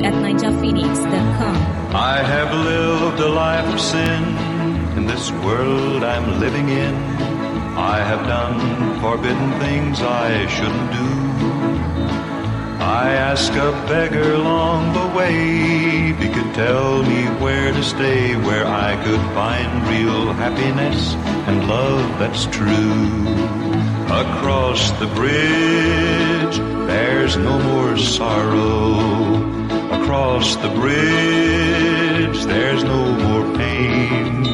at ninjaphoenix.com. I have lived a life of sin in this world I'm living in. I have done forbidden things I shouldn't do. I asked a beggar along the way if he could tell me where to stay, where I could find real happiness and love that's true. Across the bridge, there's no more sorrow. Across the bridge, there's no more pain.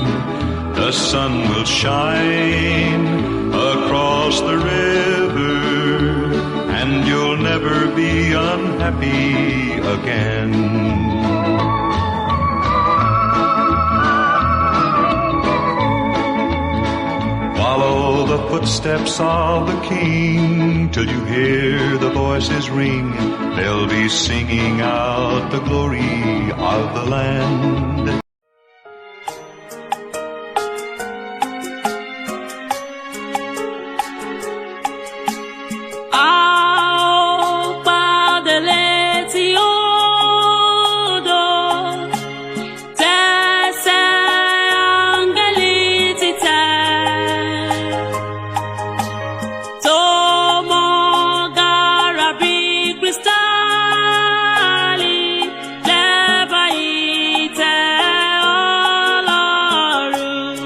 The sun will shine across the river, and you'll never be unhappy again. Follow the footsteps of the King till you hear the voices ring. They'll be singing out the glory of the land. A ó pàdé létí odò, tẹsẹ̀ áńgẹ́lì títẹ̀, tó mọ́ gàrà bí kírísítálì lẹ́bàá ìtẹ́ Ọlọ́run.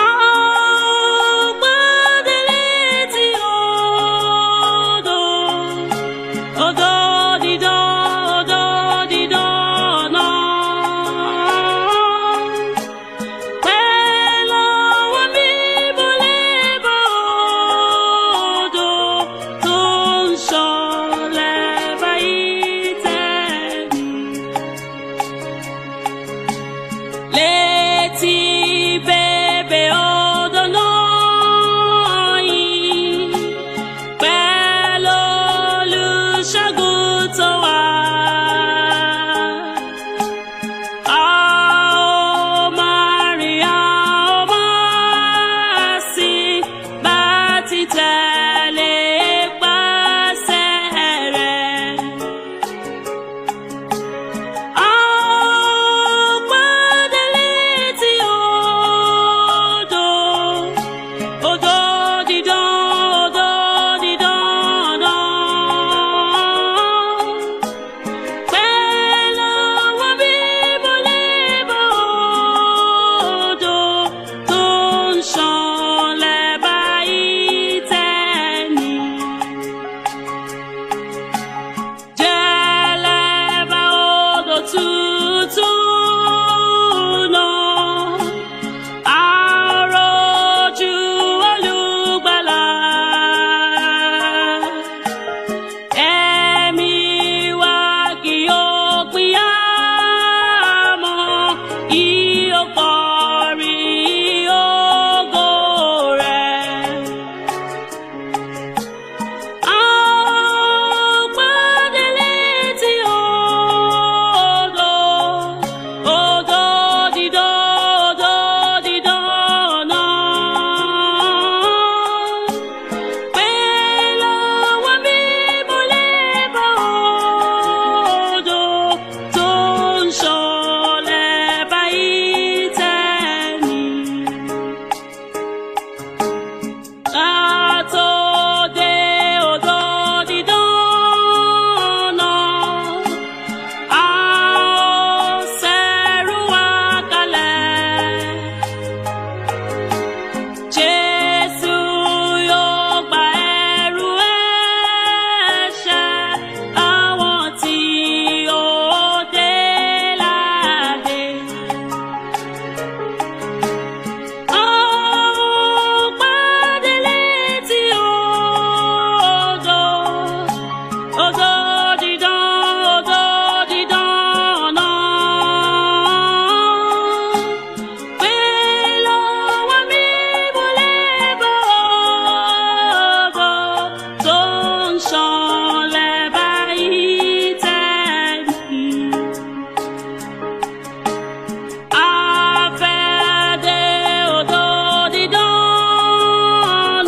A ó pàdé létí odò, odò dídán, odò dídán náà. Pẹ̀lú àwọn mímọ́ lẹ́bàá odò tó ń ṣàn lẹ́bàá ìtẹ́ ni. Létí bèbè odò náà yìí, pẹ̀lú olùṣègùn tó wà. A ó máa rìn, a ó máa sìn, bá ti tẹ̀lé ipasẹ̀ rẹ̀. A ó pàdé létí odò, odò dídán, odò dídán náà. Pẹ̀lú àwọn mímọ́ lẹ́bàá odò tó ń ṣàn lẹ́bàá ìtẹ́ ni. Jẹ́ lẹ́bàá odò tútù náà, a ó rojú Olùgbàlà. Ẹ̀mí wa kì yóò pínyà mọ́, yóò kọrin ògo rẹ̀. A ó pàdé létí odò, odò dídán, odò dídán náà. Pẹ̀lú àwọn mímọ́ lẹ́bàá odò tó ń ṣàn lẹ́bàá ìtẹ́ ni. Ká tó dé odò dídán náà, a ó ṣẹ̀rù wa kalẹ̀. Jésù yóò gba ẹrù ẹ̀ṣẹ̀ àwọn tí ó dé ládé. A ó pàdé létí odò, odò dídán, odò dídán náà. Pẹ̀lú àwọn mímọ́ lẹ́bàá odò tó ń ṣàn lẹ́bàá ìtẹ́ ni. A fẹ́ dé odò dídán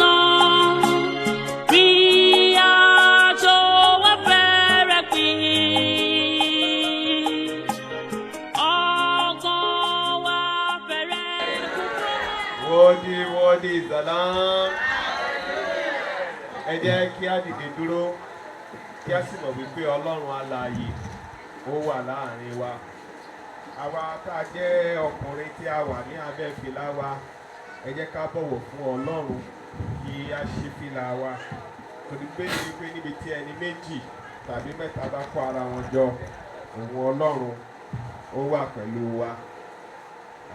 náà, rí àjò wa fẹ́ Ẹ jẹ́ kí á dìde dúró, kí á sì mọ̀ wípé Ọlọ́run alààyè ó wà láàrin wa. Àwa tá a jẹ́ ọkùnrin tí a wà ní abẹ́ fìlà wa, ẹ jẹ́ ká bọ̀wọ̀ fún Ọlọ́run kí a ṣí fìlà wa. Torí pé wípé níbi tí ẹni méjì tàbí mẹ́ta bá kó ara wọn jọ, òun Ọlọ́run ó wà pẹ̀lú wa.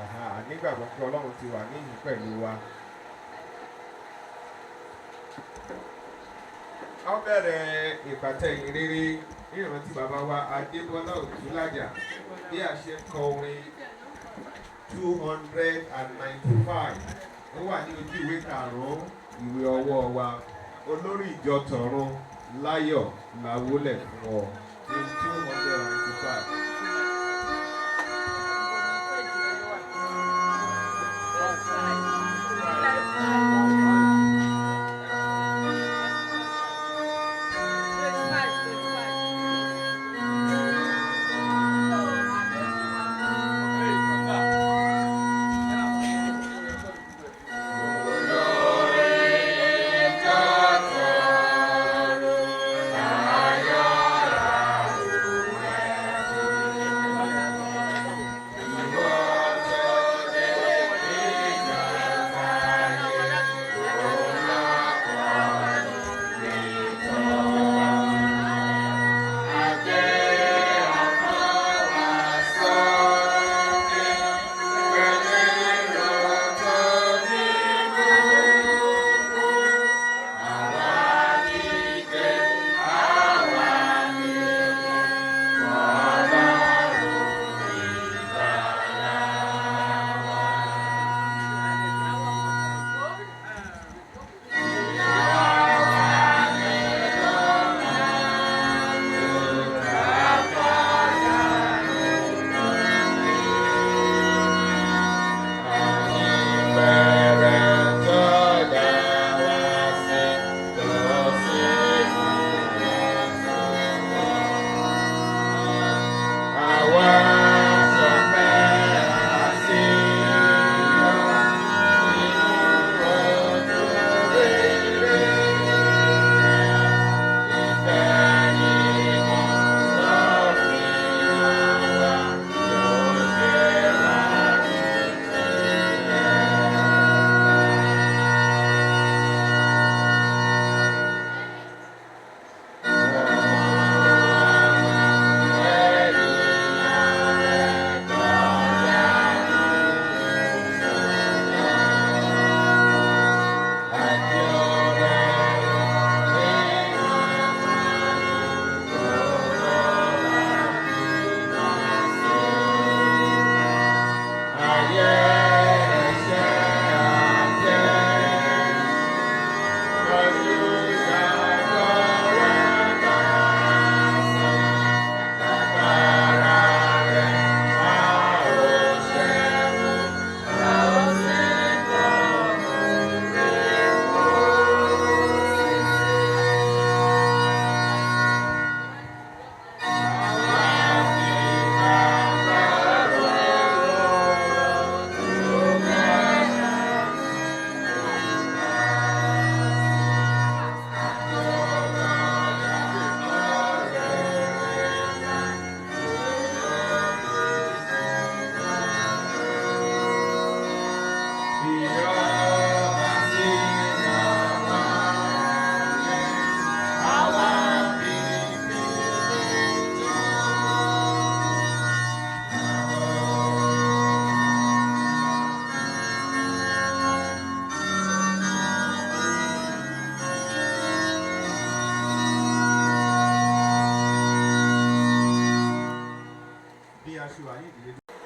Àhà, nígbàgbọ́ pé Ọlọ́run ti wà níhìn pẹ̀lú wa. A ó bẹ̀rẹ̀ ìpàtẹ ìhìnrere ní ìrántí bàbá wa Adébọ́lá Òtúlájà bí a ṣe ń kọ orin 295. Ó wà ní ojú ìwé karùn-ún ìwé ọwọ́ wa. Olórí ìjọ tọ̀run láyọ̀ làwólẹ̀ fún ọ ní 295.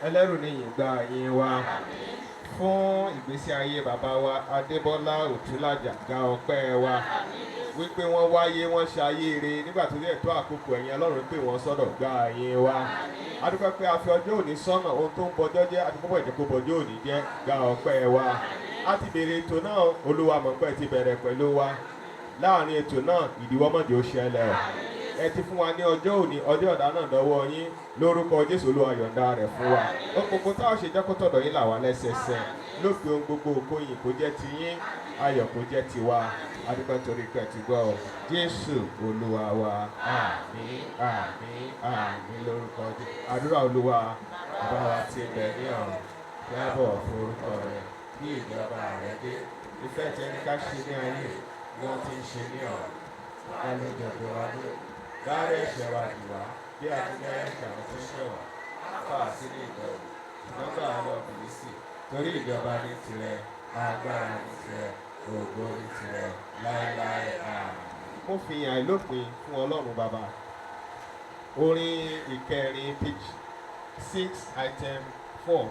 Ẹlẹ́rù ni ìyìn gba ìyìn wa fún ìgbésí ayé bàbá wa Adébọ́lá Òtúlájà, gba ọpẹ́ wa wípé wọ́n wáyé, wọ́n ṣayé re nígbà tó dẹ̀ tó àkókò, ẹ̀yìn Ọlọ́run pè wọ́n sọ́dọ̀, gba ìyìn wa. Adúpẹ́ pé a fi ọjọ́ òní sọ́nà, ohun tó ń bọjọ́ jẹ́ adúpẹ́ ìjẹ́ kó bọjọ́ òní jẹ́, gba ọpẹ́ wa. A ti bèrè ètò náà, Olúwa mọ̀ pé ti bẹ̀rẹ̀ pẹ̀lú wa láàrin ètò náà, ìdíwọ́ mọ̀jẹ̀ ó ṣẹlẹ̀. Ẹ ti fún wa ní ọjọ́ òní, ọjọ́ ọ̀dá náà dọ́wọ́ yín. Lórúkọ Jésù, Olúwa, yọ̀ǹda rẹ̀ fún wa. Gbogbo táwọn ṣe jẹ́ kó tọ̀dọ̀ yín là wá lẹ́sẹẹsẹ. Lópin ohun gbogbo, òkòyìn kó jẹ́ ti yín, ayọ̀ kó jẹ́ tiwa. Adúpẹ́ torí pé ẹ ti gbọ́ ọ. Jésù Olúwa wa. Àmín, àmín, àmín lórúkọ Jésù. Àdúrà Olúwa. Bàbá wa tí ń bẹ ní ọ̀run, kí á bọ̀wọ̀ fún orúkọ rẹ, kí ìjọba rẹ dé. Ìfẹ́ tìẹ ni ká ṣe ní ayé bí wọ́n ti ń ṣe ní ọ̀run. Ẹnu jọ̀dọ̀ wa ní. Dárí ẹ̀ṣẹ̀ wa jì wá bí a ti dárí ẹ̀ṣẹ̀ àwọn tó ń ṣẹ̀ wá. Fà wá sínú ìdánwò, ṣùgbọ́n gbà wá lọ́wọ́ Bìlísì. Torí ìjọba ní tirẹ̀, agbára ní tirẹ̀, ògo ní tirẹ̀, láéláé, àmín. Mo fi ìyìn àìlópin fún Ọlọ́run Bàbá. Orin ìkẹrin, page 6, item 4.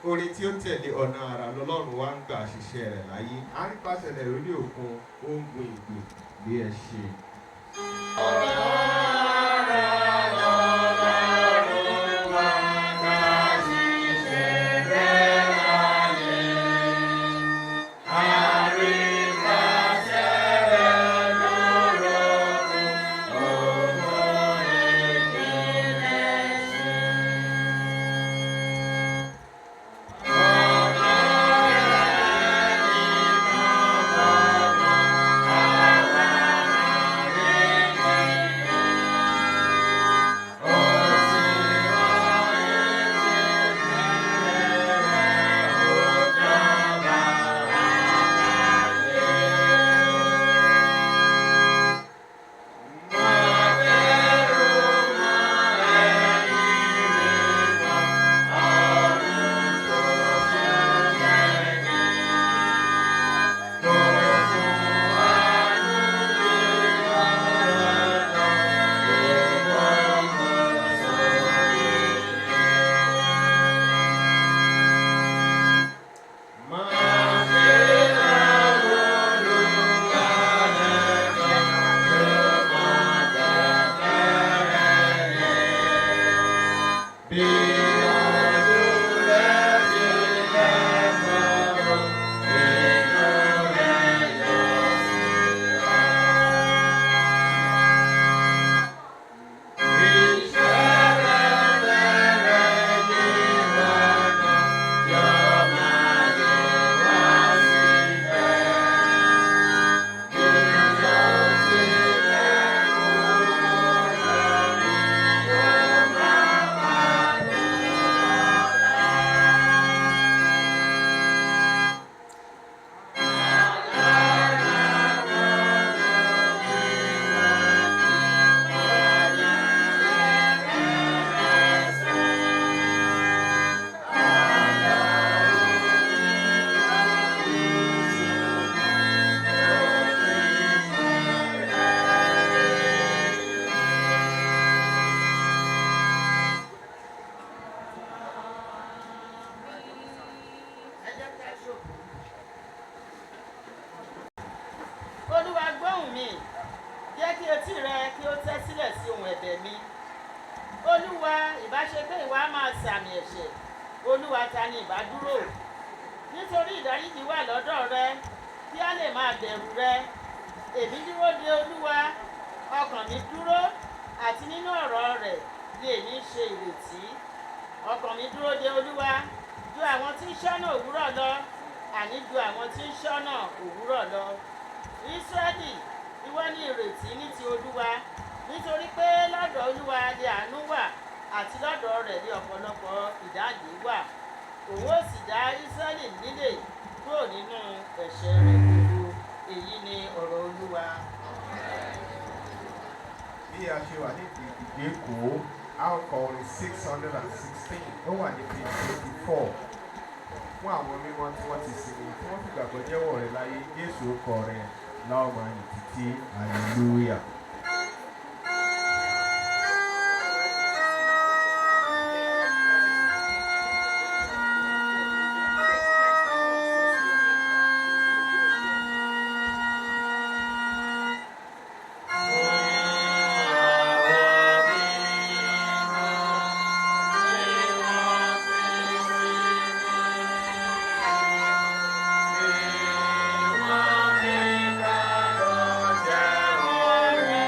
Orin tí ó tẹ̀lé, ọ̀nà àrà lọ́lọ́run wá ń gbà ṣiṣẹ́ rẹ̀ láyé. A ń pàṣẹ rẹ̀ lórí òkun, ó ń gun ìgbì bí ẹ ṣe. Ọ̀nà àrà lọ́lọ́run wá ń gbà ṣiṣẹ́ rẹ̀ láyé. Àrípasẹ̀ rẹ̀ lórí òkun, ó ń gun ìgbì ẹṣin. mi, jẹ́ kí etí rẹ kí ó tẹ́ sílẹ̀ sí ohùn ẹ̀bẹ̀ mi. Olúwa, ìbá ṣe pé ìwọ á máa sàmì ẹ̀ṣẹ̀, Olúwa, ta ni ìbá dúró? Nítorí ìdáríjì wà lọ́dọ̀ rẹ, kí a lè máa bẹ̀rù rẹ. Èmi dúró de Olúwa, ọkàn mi dúró, àti nínú ọ̀rọ̀ rẹ̀ ni èmi ń ṣe ìrètí. Ọkàn mi dúró de Olúwa ju àwọn tí ń ṣọ́nà òwúrọ̀ lọ, àní ju àwọn tí ń ṣọ́nà òwúrọ̀ lọ. Ísírẹ́lì, ìwọ ní ìrètí ní ti Olúwa, nítorí pé lọ́dọ̀ Olúwa ni àánú wà, àti lọ́dọ̀ rẹ̀ ni ọ̀pọ̀lọpọ̀ ìdáǹdè wà. Òun ó sì dá Ísírẹ́lì nílè kúrò nínú ẹ̀ṣẹ̀ rẹ̀ gbogbo. Èyí ni ọ̀rọ̀ Olúwa. Bí a ṣe wà ní ìdíkòó, a ó kọ orin 616, ó wà ní page 54. Fún àwọn mímọ́ tí wọ́n ti sinmi, tí wọ́n fi gbàgbọ́ jẹ́wọ́ rẹ̀ láyé, Jésù ó kọ rẹ̀ láwọn máa yìn títí. Hallelujah. Yeah.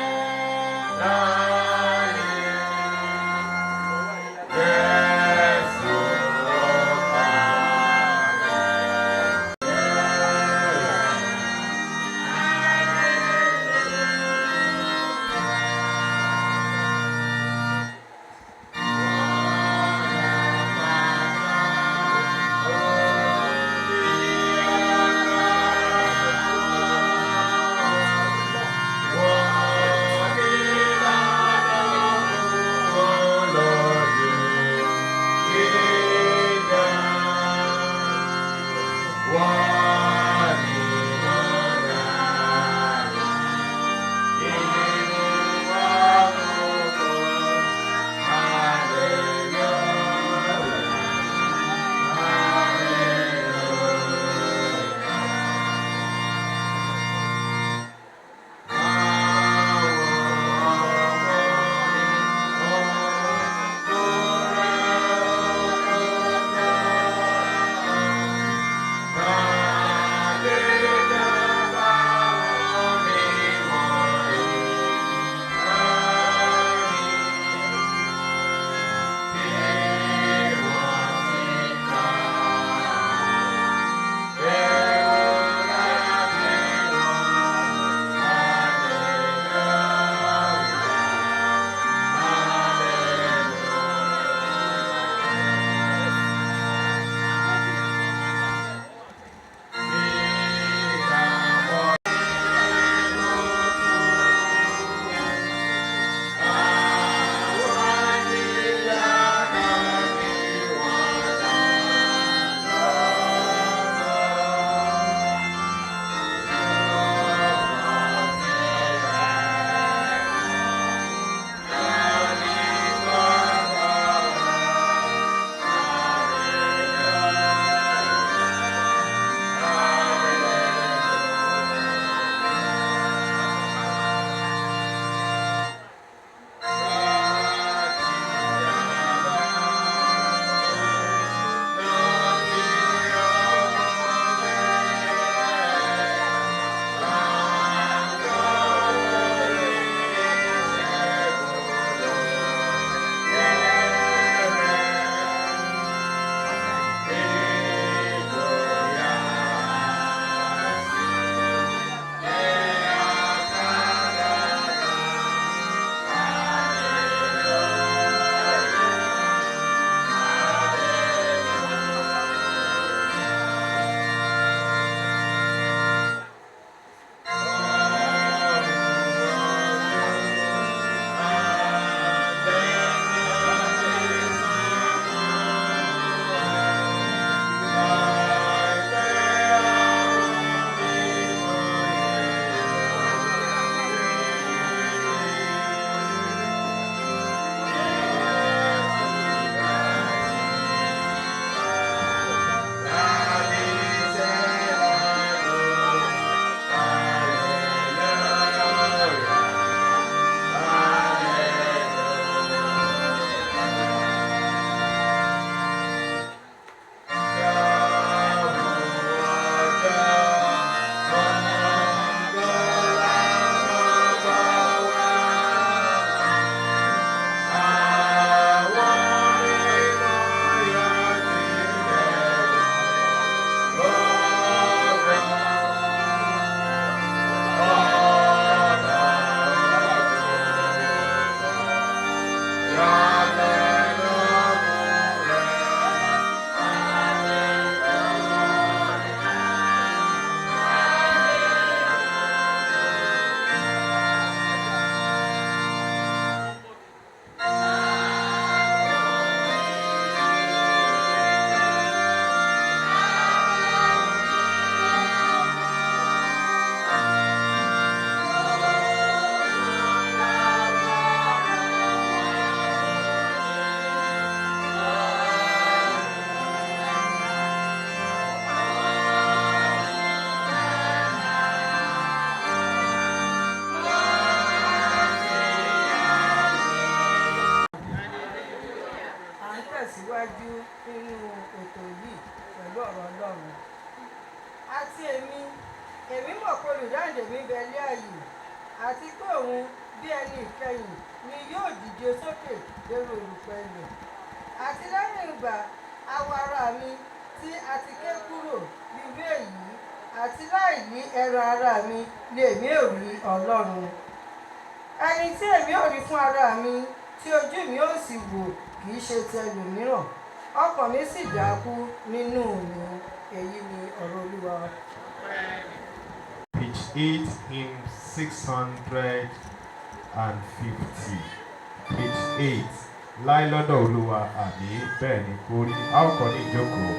Èmi mọ̀ pé olùdáǹdè mi ń bẹ ní ààyè, àti pé òun bí ẹni ìkẹyìn ni yóò dìde sókè lórí erùpẹ̀ ilẹ̀. Àti lẹ́yìn ìgbà awọ ara mi tí a ti ké kúrò bí irú èyí, àti láì ní ẹran ara mi ni èmi ò rí Ọlọ́run. Ẹni tí èmi ò rí fún ara mi, tí ojú mi ò sì wò, kì í ṣe ti ẹlòmíràn. Ọkàn mi sì dákú nínú mi. Èyí ni ọ̀rọ̀ Olúwa. Page 8, hymn 650. Page 8. Láí lọ́dọ̀ Olúwa, àmín, bẹ́ẹ̀ ni kó rí. A ó kọ ní ìjókòó.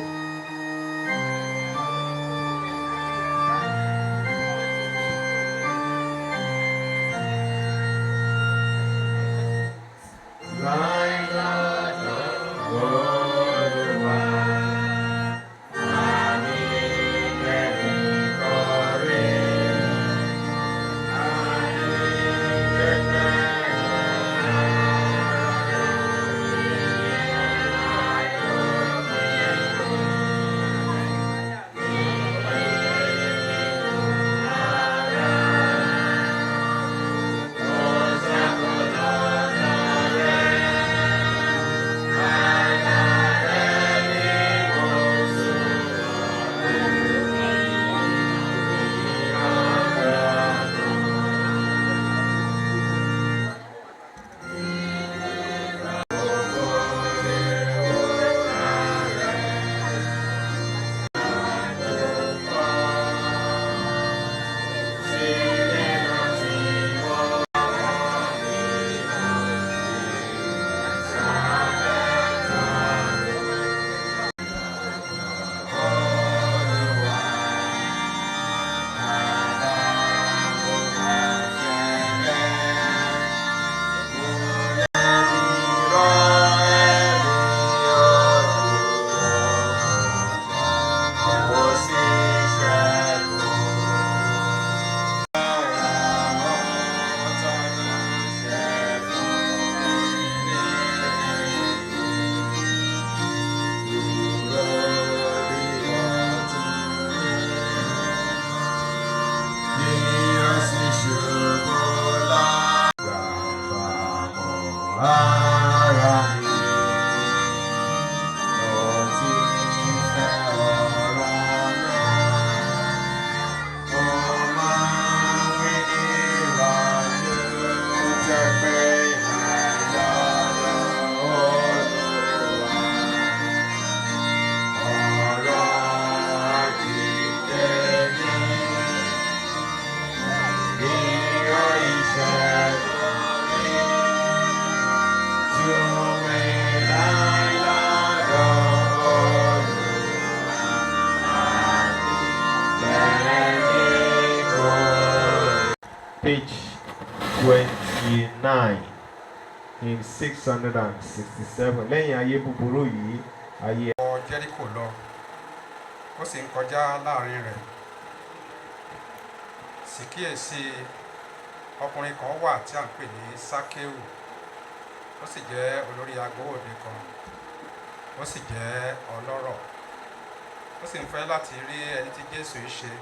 Láí lọ́dọ̀ Olúwa, àmín, bẹ́ẹ̀ ni kó rí. Àmín, bẹ́ẹ̀ ni. Ara mi, mo ti fẹ́ ọ̀rọ̀ náà. Mo máa ń wí níwájú jẹ́ pé àìlọ́dọ̀ Olúwa. Ọ̀rọ̀ àjíǹde ní ìhó ìṣẹ́gun mi. Tún mi láì lọ́dọ̀ Olúwa. Page 29, hymn 667. Lẹ́yìn ayé búburú yìí, ayé Wọ Jẹ́ríkò lọ, ó sì ń kọjá láàrin rẹ̀. Sì kíyèsí, ọkùnrin kan wà tí à ń pè ní Sákéù, ó sì jẹ́ olórí agbowóde kan, ó sì jẹ́ ọlọ́rọ̀. Ó sì ń fẹ́ láti rí ẹni tí Jésù ń ṣe,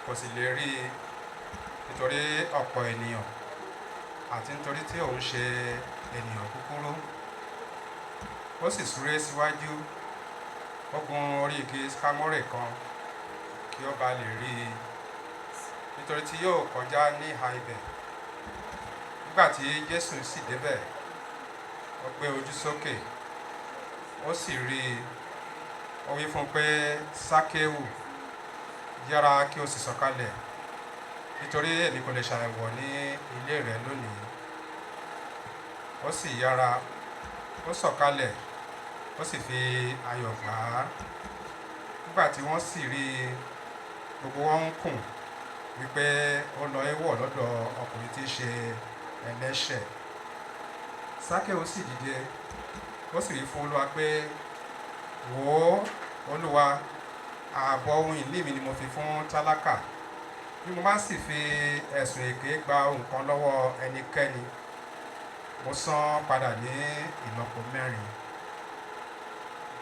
kò sì lè rí i nítorí ọ̀pọ̀ ènìyàn àti nítorí tí òun ṣe ènìyàn kúkúrú. Ó sì súré síwájú, ó gun orí igi sikamore kan kí ó ba lè rí i, nítorí tí yóò kọjá ní ìhà ibẹ̀. Nígbà tí Jésù sì débẹ̀, ó gbé ojú sókè, ó sì rí i. Ó wí fún un pé, Sákéù, yára kí o sì sọ̀kalẹ̀, nítorí èmi kò lè ṣàìwọ̀ ní ilé rẹ lónìí. Ó sì yára, ó sọ̀kalẹ̀, ó sì fi ayọ̀ gbà á. Nígbà tí wọ́n sì rí i, gbogbo wọn ń kùn wípé ó lọ éwọ̀ lọ́dọ̀ ọkùnrin tí í ṣe ẹlẹ́ṣẹ̀. Sákéù sì dìde, ó sì wí fún Olúwa pé, wò ó, Olúwa, ààbọ̀ ohun ìní mi ni mo fi fún tálákà. Bí mo bá sì fi ẹ̀sùn èké gba ohun kan lọ́wọ́ ẹnikẹ́ni, mo san padà ní ìlọ́po mẹ́rin.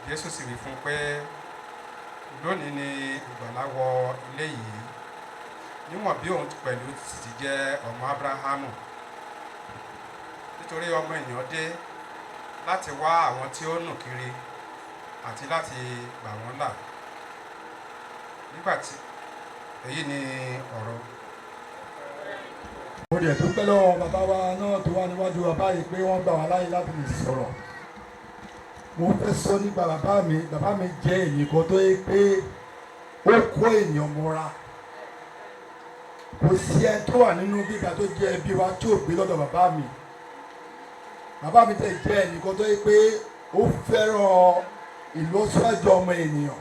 Jésù sì wí fún un pé, Lónìí ni ìgbàlà wọ ilé yìí, níwọ̀n bí òun pẹ̀lú sì ti jẹ́ ọmọ Ábúráhámù. Nítorí Ọmọ Ènìyàn dé láti wá àwọn tí ó nù kiri àti láti gbà wọ́n là. Nígbà tí èyí ni ọ̀rọ̀. Mo dẹ̀ dúpẹ́ lọ́wọ́ bàbá wa náà tó wà níwájú wa báyìí pé wọ́n gbà wá láyè láti lè sọ̀rọ̀. Mo fẹ́ sọ nípa bàbá mi. Bàbá mi jẹ́ èyí kan tó yẹ pé ó kó ènìyàn mọ́ra. Kò sí ẹni tó wà nínú bíbá tó jẹ́ ẹbí wa tí ò gbé lọ́dọ̀ bàbá mi. Bàbá mi tẹ̀ jẹ́ ẹnìkan tó yẹ pé ó fẹ́ràn ìlọsíwájú ọmọ ènìyàn.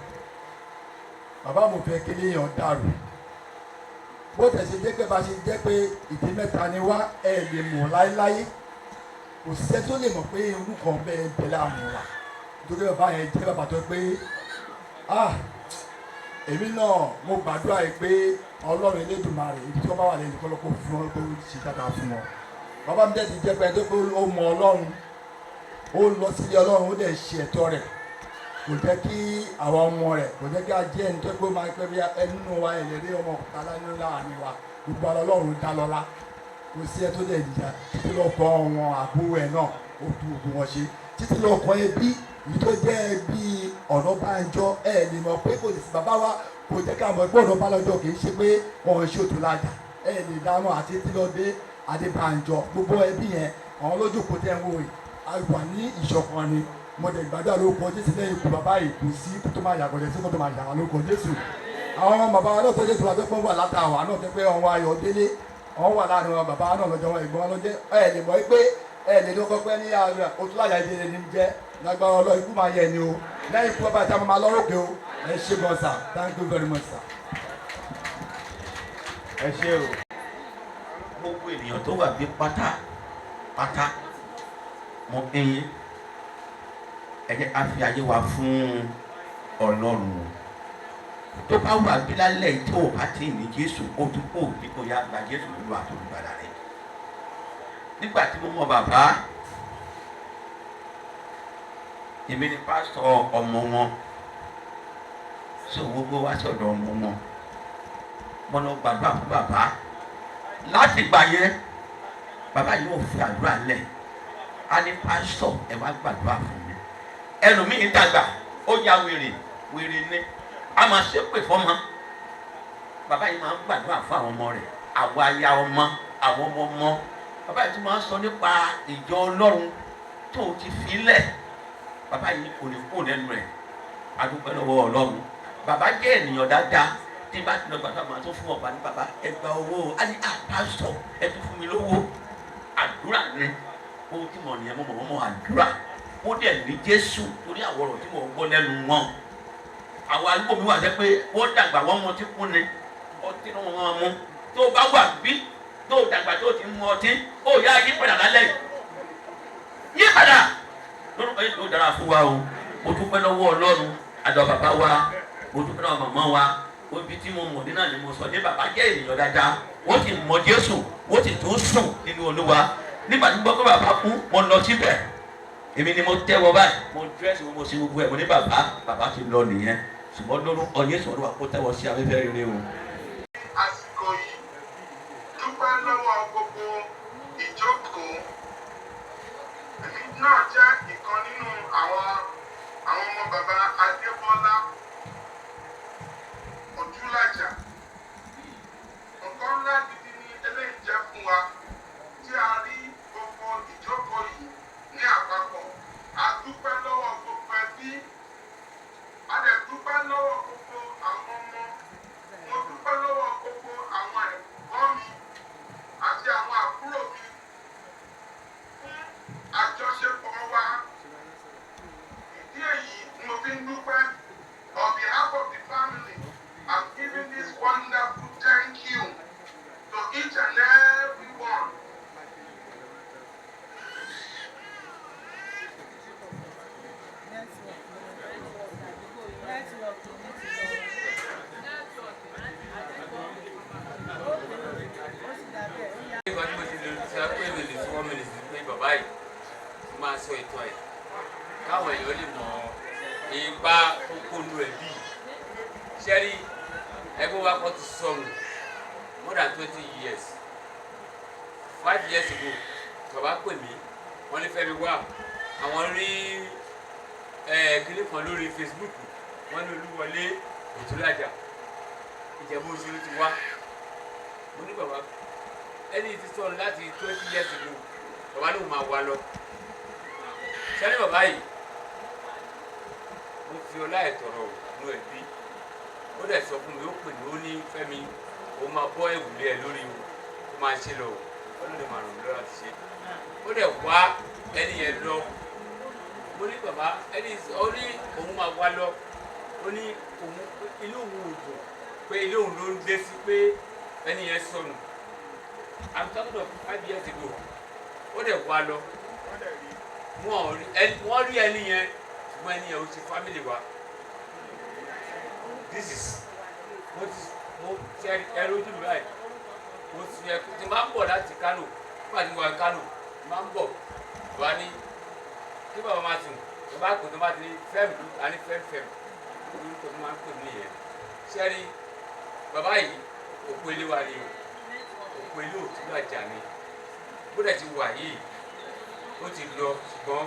Bàbá mi fẹ́ kí léèyàn dàrú. Bó tẹ̀ ṣe jẹ́ pé bá ṣe jẹ́ pé ìdí mẹ́ta ni wá, ẹ lè mọ̀ láéláé. Kò sẹ́ tó lè mọ̀ pé irú kan bẹ́ẹ̀ bẹ́ẹ̀ láàmú wa, nítorí bàbá yẹn jẹ́ bàbá tó pé, ah, èmi náà mo gbàdúrà yìí pé Ọlọ́run Elédùmarè, ibi tí wọ́n bá wà lẹ́nu kọ́ ló kó fún wọn, kó ṣe dáadáa fún wọn. Bàbá mi dẹ̀ ti jẹ́ pé ẹni tó pé ó mọ Ọlọ́run, ó lọ sílé Ọlọ́run, ó dẹ̀ ṣe ẹ̀tọ́ rẹ̀. Kò jẹ́ kí àwọn ọmọ rẹ̀, kò jẹ́ kí a jẹ́ ẹni tó pé ó máa pẹ́ bí ẹnu wa ẹ̀lẹ́rẹ́ ọmọ kọ̀ọ̀kan nínú láàrin wa. Gbogbo ara Ọlọ́run dá lọ́lá. Kò sí ẹ tó dẹ̀ jìyà títí lọ kọ́ wọn àbúrò ẹ̀ náà, ó tu ògùn wọn ṣe títí lọ kọ́ ẹbí yìí tó jẹ́ ẹbí Ọ̀nàbánjọ. Ẹ lè mọ̀ pé kò sí bàbá wa, kò jẹ́ ká mọ̀ pé Ọ̀nàbánjọ kì í ṣe pé wọn ò ṣe òtún lájà. Ẹ lè dáná àti títí lọ dé Adébánjọ, gbogbo ẹbí yẹn àwọn lójókòó tẹ́ ń wò yìí, a wà ní ìṣọ̀kan ni. Mo dẹ̀ gbàdúrà lórúkọ Jésù, lẹ́yìn ikú bàbá yìí, kò sí kó tó máa yàgò lẹ́sí kó tó máa yàgò lórúkọ Jésù. Àwọn ọmọ bàbá wa náà tó jẹ́ tó wà tó pọ̀ wà látàwà náà tó pé ọ̀hún ayọ̀ délé ọ̀hún wà láàrin wọn, bàbá náà lọ́jọ́ wọn ìgbọ́n lọ́jẹ́. Ẹ lè mọ̀ pé ẹ lè lọ́kọ́ pé ní àárẹ̀ òtúláyà ìdílé ní jẹ́ lágbára ọlọ́ ikú máa yẹ ni o. Lẹ́yìn ikú bàbá ìta máa lọ́rọ̀ òkè o. Ẹ ṣé gan sir, thank you very much, sir. Ẹ ṣé o. Gbogbo ènìyàn tó wà bí pátá pátá, mo ń ẹ jẹ́ ká fi ayé wa fún Ọlọ́run o. Tó bá wà bí lálẹ́ yìí tó o bá tí ì ní Jésù, ó tún kó bí kò yá gba Jésù lólu àtolùgbàlà rẹ. Nígbà tí mo mọ bàbá, èmi ni pásítọ̀ ọmọ wọn, so gbogbo wa sọ̀dọ̀ ọmọ wọn, mo lọ gbàdúrà fún bàbá. Láti gbà yẹn, bàbá yìí ò fi àdúrà lẹ̀. A ní, "Pásítọ̀, ẹ wá gbàdúrà fún mi." Ẹlòmíín dàgbà, ó ya wèrè wèrè ni, a máa ṣépè fọmọ. Bàbá yìí máa ń gbàdúrà fún àwọn ọmọ rẹ̀, àwọn aya ọmọ, àwọn ọmọ ọmọ. Bàbá yìí tún máa ń sọ nípa ìjọ Ọlọ́run tó o ti fi lẹ̀. Bàbá yìí kò ní kó lẹ́nu rẹ̀. Adúpẹ́ lọ́wọ́ Ọlọ́run. Bàbá jẹ́ ènìyàn dáadáa. Tí bá ti lọ gbàdúrà, máa tó fún ọba ní, "Bàbá, ẹ gba owó." Á ní, "Pásítọ̀, ẹ tún fún mi lówó." Àdúrà ni ohun tí mo nìyẹn. Mo mọ̀ wọ́n mọ̀ àdúrà, ó dẹ̀ ní Jésù, torí àwọn ọ̀rọ̀ tí mo gbọ́ lẹ́nu wọn. Àwọn arúgbó mi wà jẹ́ pé wọ́n dàgbà, wọ́n mọ ọtí kún ni, ọtí ni wọ́n máa mú. Tó o bá wà bí tó o dàgbà tó o ti mú ọtí, ó yá, yí padà lálẹ́ yìí, yí padà lórúkọ yìí tó dára fún wa o. Mo dúpẹ́ lọ́wọ́ Ọlọ́run àjọ bàbá wa, mo dúpẹ́ lọ́wọ́ màmá wa. Ibi tí mo mọ̀ ní náà ni mo sọ ní. Bàbá jẹ́ ènìyàn dáadáa, wọ́n ti mọ Jésù, wọ́n ti tún sùn nínú Olúwa. Nígbà tí mo gbọ́ pé bàbá kú, mo lọ síbẹ̀. Èmi ni mo tẹ́wọ́ báyìí, mo dírẹ́sì, mo ṣe gbogbo ẹ̀. Mo ní, "Bàbá, bàbá ti lọ nìyẹn." Ṣùgbọ́n lórúkọ Jésù, Olúwa kó tẹ́wọ́ sí afẹ́fẹ́ rere o. Àsìkò yìí dúpẹ́ lọ́wọ́ gbogbo ìjókòó. Èmi náà jẹ́ ìkan nínú àwọn ọmọ bàbá Adébọ́lá Ọdúnlàjà. Nǹkan ńlá gidi ni eléyìí jẹ́ fún wa tí a rí gbogbo ìjókòó yìí ní àpapọ̀. A dúpẹ́ lọ́wọ́ gbogbo ẹbí, a dẹ̀ dúpẹ́ lọ́wọ́ gbogbo àwọn ọmọ. Mo dúpẹ́ lọ́wọ́ gbogbo àwọn ẹ̀gbọ́n mi àti àwọn àbúrò mi fún àjọṣepọ̀ wa. Ìdí èyí ni mo fi ń dúpẹ́. On behalf of the family, I'm giving this wonderful thank you to each and every one. Network mi ti lọ. Ó sì dà bẹ́ẹ̀, ó yá. Nígbà tí mo ti lè sọ pé mi lè sọ 1 minute pé bàbá yìí, mo máa sọ ìtàn ẹ̀ káwọn èèyàn lè mọ ipa tó kónú ẹbí. Ṣẹ́rí ẹgbẹ́ wa kọ́ ti sọnù more than 20 years. 5 years ago, bàbá pè mí, wọ́n ní Fẹ́mi wá, àwọn rí kíní kan lórí Facebook, wọ́n ní Olúwọlé Òtúlàjà, Ìjẹ̀bú Òṣèlú ti wá. Mo ní bàbá, ẹni tí sọnù láti 20 years ago. Bàbá lóun máa wá lọ. Sẹ́ni bàbá yìí, mo fi ọlá ẹ̀ tọrọ nù ẹbí. Ó dẹ̀ sọ fún mi, ó pè mí, ó ní Fẹ́mi, ó máa bọ́ ẹ̀wùlé ẹ lórí o, ó máa ṣe lọ o, Ọlọ́run máa ràn mí lọ́wọ́ láti ṣe. Ó dẹ̀ wá ẹni yẹn lọ. Mo ní bàbá, ẹni ó ní òun máa wá lọ. Ó ní òun inú òun ò dùn pé ilé òun ló ń dé sí pé ẹni yẹn sọnù. I'm talking of 5 years ago. Ó dẹ̀ wá lọ. Wọ́n rí ẹni yẹn, ṣùgbọ́n ẹni yẹn ó ṣe family wa. This is mo ti mo ti ẹ lójú mi báyìí. Mo ti ẹ ti máa ń bọ̀ láti Kano. Nígbà tí mo wà ní Kano, máa ń bọ̀ wá ní kí bàbá máa sùn, bàbá kò tó bá ti ní Fẹ́mi, a ní Fẹ́mi, Fẹ́mi orúkọ tó máa ń pè mí nìyẹn. Sẹ́rí bàbá yìí, òpó ilé wa ni o, òpó ilé Òtúlàjà ni. Bó dẹ̀ ti wà yìí, ó ti lọ, ṣùgbọ́n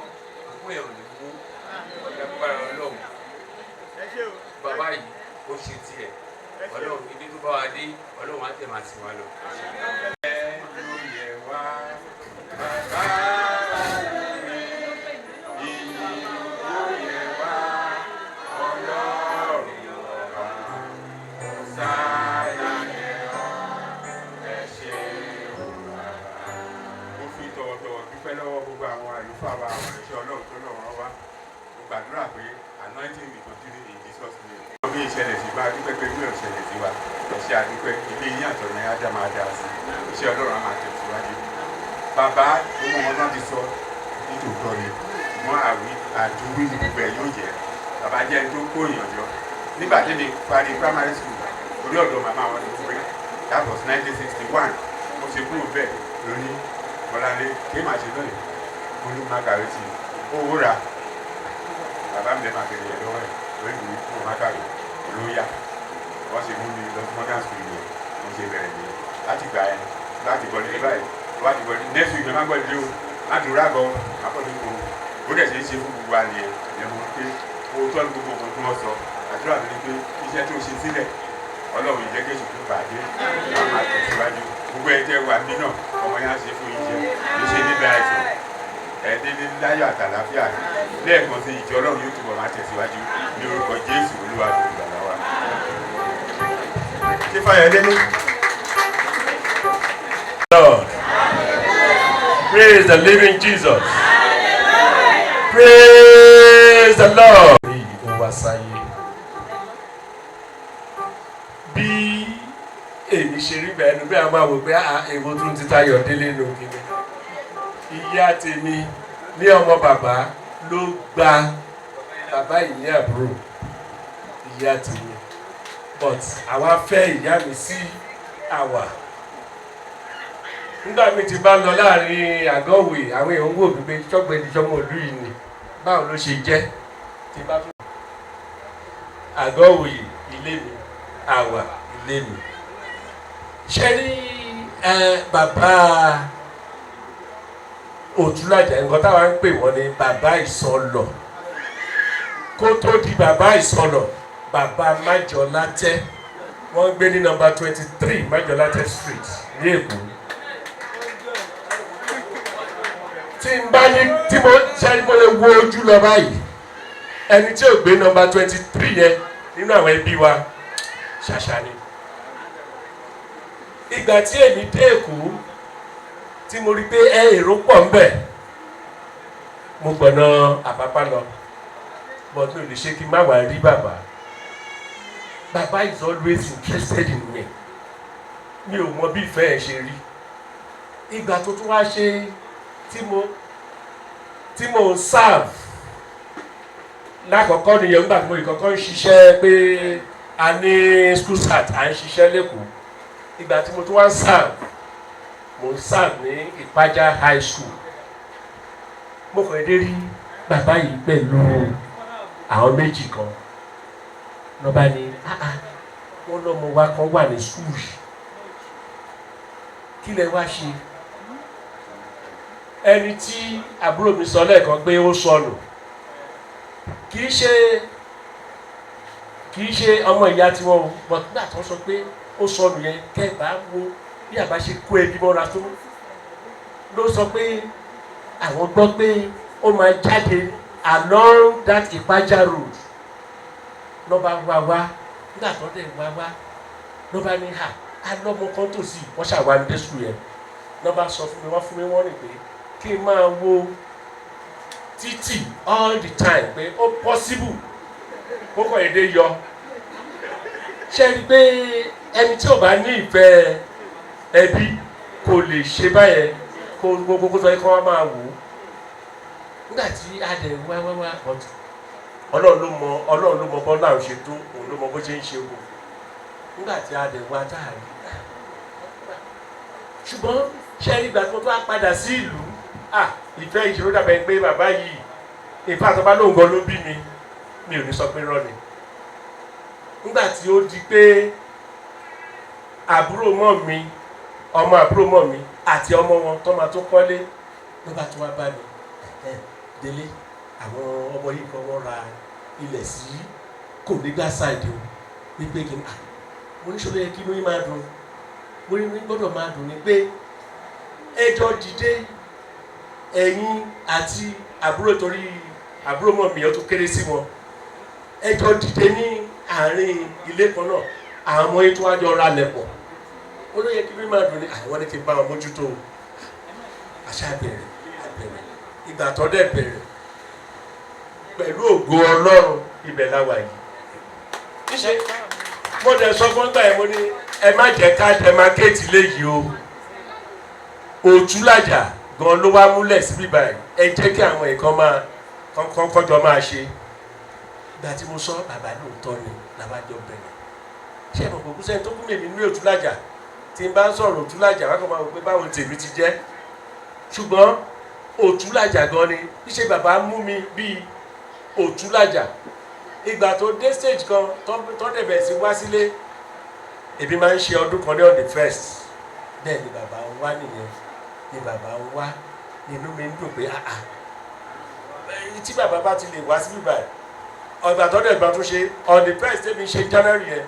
òpó yẹn ò ní wó lágbára Ọlọ́run. Bàbá yìí, ó ṣe tiẹ̀. Ọlọ́run, ibi tó bá wa dé, Ọlọ́run á tẹ̀ máa sìn wá lọ. Ẹ ló yẹ wá, bàbá mi, ìyìn ló yẹ wá, Ọlọ́run ọba, Hòsánà yẹ ọ́, ẹ ṣé o bàbá. Mo fi tọ̀wọ̀tọ̀wọ̀ dúpẹ́ lọ́wọ́ gbogbo àwọn àlùfáà wa, àwọn ìránṣẹ́ Ọlọ́run tó lọ́wọ́ wá. Mo gbàdúrà pé anointing will continue in Jesus' name. Bí ìṣẹ̀lẹ̀ sí bá dúpẹ́ pé bí ìṣẹ̀lẹ̀ sí wa, ẹ ṣé, àdúpẹ́. Ilé yín àtọ̀nà yín á dá máa dáa sí, iṣẹ́ Ọlọ́run á máa tẹ̀síwájú. Bàbá, gbogbo wọn náà ti sọ nítòótọ́ ni wọ́n àwí àdúwí ní gbogbo ẹ̀ yóò jẹ́. Bàbá jẹ́ ẹni tó kó èèyàn jọ. Nígbà tí mi parí primary school, orí ọ̀dọ̀ màmá wọn ni mo gbé. That was 1961. Mo ṣe kúrò bẹ́ẹ̀ lóní Bọ́láńlé kí màá ṣe lónìí, mo ní má kàwé sí i, owó ra bàbá mi lè máa bèrè ẹ̀ lọ́wọ́ ẹ̀ lórí ìwé kúrò má kàwé olóyà. Wọ́n ṣe mú mi lọ sí modern school yẹn, mo ṣe bẹ̀rẹ̀ nìyẹn. Láti gbà ẹ láti gbọ́ nílé báyìí, wọ́n ti gbọ́ ní next week, má gbọ́ nílé o, má dùn rágọ́, má pọ̀ nípò. Ó dẹ̀ ṣe é ṣe fún gbogbo wa nìyẹn. Ìyẹn mo pé òótọ́ ní gbogbo nǹkan tí wọ́n sọ. Àdúrà mi ni pé iṣẹ́ tó ṣe sílẹ̀, Ọlọ́run yìí jẹ́ kí èṣù fún bàjẹ́, wọ́n máa tẹ̀síwájú. Gbogbo ẹ̀ tẹ́ wà mí náà, ọmọ yẹn á ṣe fún yín jẹ kì í ṣe níbẹ̀ àìsàn ẹ̀ẹ́dẹ́gbẹ́ láyọ̀ àtàlàfíà. Lẹ́ẹ̀kan sí, ìjọ Ọlọ́run yóò túbọ̀ máa tẹ̀síwájú ní orúkọ Jésù Olúwa tó gbàlà wa. Ṣé Fáyọ̀délé. Lord. Praise the living Jesus. Praise the Lord. Ó wá sáyé. Bí èmi ṣe rí bẹ́ẹ̀ ni bí a máa wò pé ah, èwo tún ti Tayọ̀ délé nù kíni. Ìyá tèmi ní ọmọ bàbá ló gba bàbá yìí ní àbúrò ìyá tèmi, but àwa fẹ́ ìyá mi sí àwà. Nígbà mi ti bá lọ láàrin àgọ́wé, àwọn èèyàn ń wò mí pé sọ́gbẹ́ni sọ́mọ ìlú yìí ni, báwo ló ṣe jẹ́ tí bá tún àgọ́wé ilé mi, àwà ilé mi. Ṣe rí ẹ, bàbá Òtúlàjà, nǹkan táwa ń pè wọ́n ní bàbá ìsọlọ̀. Kó tó di bàbá ìsọlọ̀, bàbá Májọlátẹ́, wọ́n ń gbé ní number 23 Májọlátẹ́ Street ní Èkó. Tí n bá ní tí mo ṣe mo lè wo ojú lọ báyìí, ẹni tí ò gbé number 23 yẹn nínú àwọn ẹbí wa, ṣàṣà ni. Ìgbà tí èmi dé Èkó, tí mo rí pé ẹ èrò pọ̀ ń bẹ̀, mo gbọ̀nà Àpápá lọ, but mi ò lè ṣe kí n má wàá rí bàbá. Bàbá is always interested in me. Mi ò mọ bí ìfẹ́ ẹ̀ ṣe rí. Ìgbà tó tún wá ṣe tí mo ń serve lákọ̀ọ́kọ́ nìyẹn. Nígbà tí mo ìkọ́kọ́ ń ṣiṣẹ́ pé a ní school start, à ń ṣiṣẹ́ lẹ́kọ̀ọ́. Ìgbà tí mo tún wá ń serve, mo ń serve ní Ìpájà High School, mo kàn dé rí bàbá yìí pẹ̀lú àwọn méjì kan lọ́ba ní ah ah. Wọ́n lọ́mọ wa kan wà ní school yìí, kí lẹ wá ṣe? Ẹni tí àbúrò mi sọ lẹ́ẹ̀kan pé ó sọnù, kì í ṣe ọmọ ìyá tiwọn o, but nígbà tó sọ pé ó sọnù yẹn, kẹ́ẹ̀bá wo bí àbá ṣe kó ẹbí mọ́ra tó, ló sọ pé àwọn gbọ́ pé ó máa jáde along that Ìpájà Road. Lọ́ba wá wá, nígbà tó dẹ̀ wá wá, lọ́ba ní hà alọ́mọ kan tó sì wọ́n ṣàwárí dé school yẹn. Lọ́ba sọ fún mi, wọ́n fún mi, wọ́n rìn pé kí n máa wo títì all the time, pé ó possible kó kàn èdè yọ. Ṣe rí i pé ẹni tí ò bá ní ìfẹ́ ẹbí kò lè ṣe báyẹn, kó gbogbo kó sọ kó wá máa wò ó nígbà tí a dẹ̀ wá wá wá? But Ọlọ́run ló mọ, Ọlọ́run ló mọ bọ́lá ò ṣe tó, òun ló mọ bó ṣe ń ṣe wò. Nígbà tí a dẹ̀ wá tá a rí, ṣùgbọ́n ṣe rí ìgbà tí mo tó wá padà sí ìlú, ah, ìfẹ́ ìṣòro dàbẹ̀ pé bàbá yìí, ìfẹ́ àtọ́bá lóun gan ló bí mi, mi ò ní sọ pé rọ́ ni. Nígbà tí ó di pé àbúrò mọ́ mi, ọmọ àbúrò mọ́ mi àti ọmọ wọn tó máa tó kọ́lé, ló bá tún wá bá mi ẹ délé, àwọn ọmọ yìí kan, wọ́n ra ilẹ̀ sí kò nígbà side o, wípé kí n ah, mo ní sọ́dọ̀ yẹ kí inú yín máa dùn. Mo ní ní gbọ́dọ̀ máa dùn ní pé ẹjọ́ dìde, ẹ̀yin àti àbúrò, torí àbúrò mọ̀ mi ó tún kéré sí wọn, ẹjọ́ dìde ní àárín ilé kan náà, àwọn ọmọ yìí tó wá jọ ra lẹ̀ pọ̀. Ó ló yẹ kí inú máa dùn ní àwọn ní kí n bá wọn mójútó o. Àṣà bẹ̀rẹ̀ àbẹ̀rẹ̀, ìgbà tó dẹ̀ bẹ̀rẹ̀, pẹ̀lú ògo Ọlọ́run, ibẹ̀ la wà yìí. Níṣẹ́ mo dẹ̀ sọ fún ọgbà yẹn, mo ní ẹ má jẹ́ ká demarcate léyìí o, Òtúlàjà gan ló wá múlẹ̀ síbí báyìí. Ẹ jẹ́ kí àwọn nǹkan máa kọ́jọ máa ṣe. Ìgbà tí mo sọ, bàbá lóòótọ́ ni, làbájọ bẹ̀rẹ̀. Ṣé ẹ mọ̀ pé kúsẹ́ni tó kún mi ní Òtúlàjà, tí n bá ń sọ̀rọ̀ Òtúlàjà, wá kàn máa wò pé báwo tèmi ti jẹ́, ṣùgbọ́n Òtúlàjà gan ni. Níṣẹ́ bàbá mú mi bíi Òtúlàjà. Ìgbà tó dé stage kan tó dẹ̀ bẹ̀rẹ̀ sí wá sílé, èmi máa ń ṣe ọdún kan ní on the first. Bẹ́ẹ̀ ni bàbá ń wá nìyẹn, ni bàbá ń wá, inú mi ń dùn pé ah ah, tí bàbá bá ti lè wá síbí báyìí. Ọgbà tó dẹ̀ gbà tó ṣe on the first, tẹ́mi ṣe January yẹn,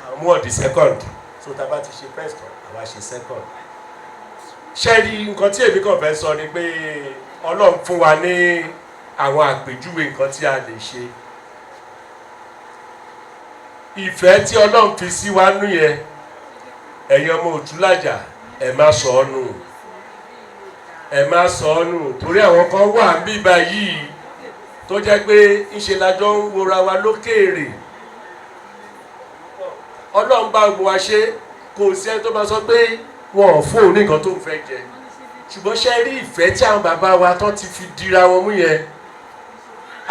àwọn mú on the second. So tá a bá ti ṣe first tán, àwa ṣe second. Ṣé rí nǹkan tí èmi kàn fẹ́ sọ ni pé Ọlọ́run fún wa ní àwọn àpèjúwe nǹkan tí a lè ṣe. Ìfẹ́ tí Ọlọ́run fi sí wa nú yẹn, ẹ̀yin ọmọ Òtúlàjà, ẹ má sọ ọ́ nù, ẹ má sọ ọ́ nù, torí àwọn kan wà ń bíbá yìí tó jẹ́ pé ńṣe lájọ ń wora wa lókèèrè. Ọlọ́run bá gbogbo wa ṣe, kò sí ẹni tó máa sọ pé wọn ò fún òun ní nǹkan tó ń fẹ́ jẹ. Ṣùgbọ́n ṣe rí ìfẹ́ tí àwọn bàbá wa tó ti fi dira wọn mú yẹn,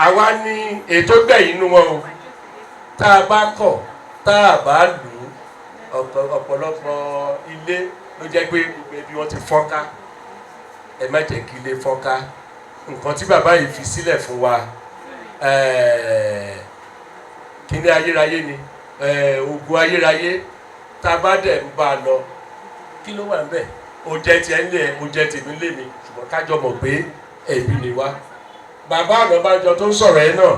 àwa ní ètò gbẹ̀yìn inú wọn o. Tá a bá kọ̀, tá a bá lù ú, ọ̀pọ̀lọpọ̀ ilé ló jẹ́ pé gbogbo ẹbí wọn ti fọ́nká. Ẹ má jẹ́ kí ilé fọ́nká. Nǹkan tí bàbá yìí fi sílẹ̀ fún wa, kíní ayérayé ni, ogun ayérayé. Tá a bá dẹ̀ ń bá a lọ, kí ló wà níbẹ̀? Ó jẹ́ tiẹ̀ ń lé ẹ̀, ó jẹ́ tèmi lé mi, ṣùgbọ́n kájọ mọ̀ pé ẹbí ni wá. Bàbá Ọ̀nàbànjọ tó ń sọ̀rọ̀ ẹ náà,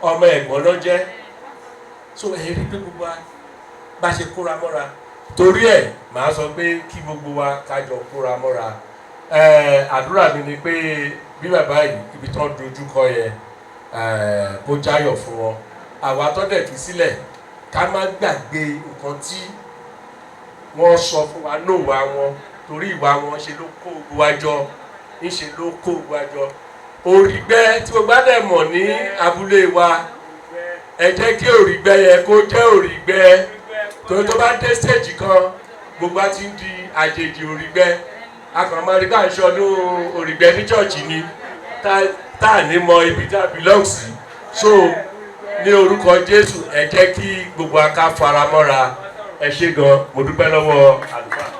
ọmọ ẹ̀gbọ́n ló jẹ́. So ẹ rí pé gbogbo wa bá ṣe kóra mọ́ra, torí ẹ̀ màá sọ pé kí gbogbo wa kájọ kóra mọ́ra. Àdúrà mi ni pé bí bàbá yìí, ibi tó ń dojú kọ yẹn, kó jáyọ̀ fún wọn. Àwa tó dẹ̀ fi sílẹ̀, ká má gbàgbé nǹkan tí wọ́n sọ fún wa ní ìwà wọn, torí ìwà wọn ṣe ló kó gbogbo wa jọ, ńṣe ló kó gbogbo wa jọ. Òrìgbẹ́ tí gbogbo á dẹ̀ mọ̀ ní abúlé wa, ẹ jẹ́ kí òrìgbẹ́ yẹn kó jẹ́ òrìgbẹ́, torí tó bá dé stage kan, gbogbo á ti ń di àjèjì. Òrìgbẹ́ a kàn máa rí bá ń ṣọdún òrìgbẹ́ ní church ni, tá à ní mọ ibi tá a belong sí. So ní orúkọ Jésù, ẹ jẹ́ kí gbogbo wa ká fara mọ́ra. Ẹ ṣé gan, mo dúpẹ́ lọ́wọ́ àlùfáà.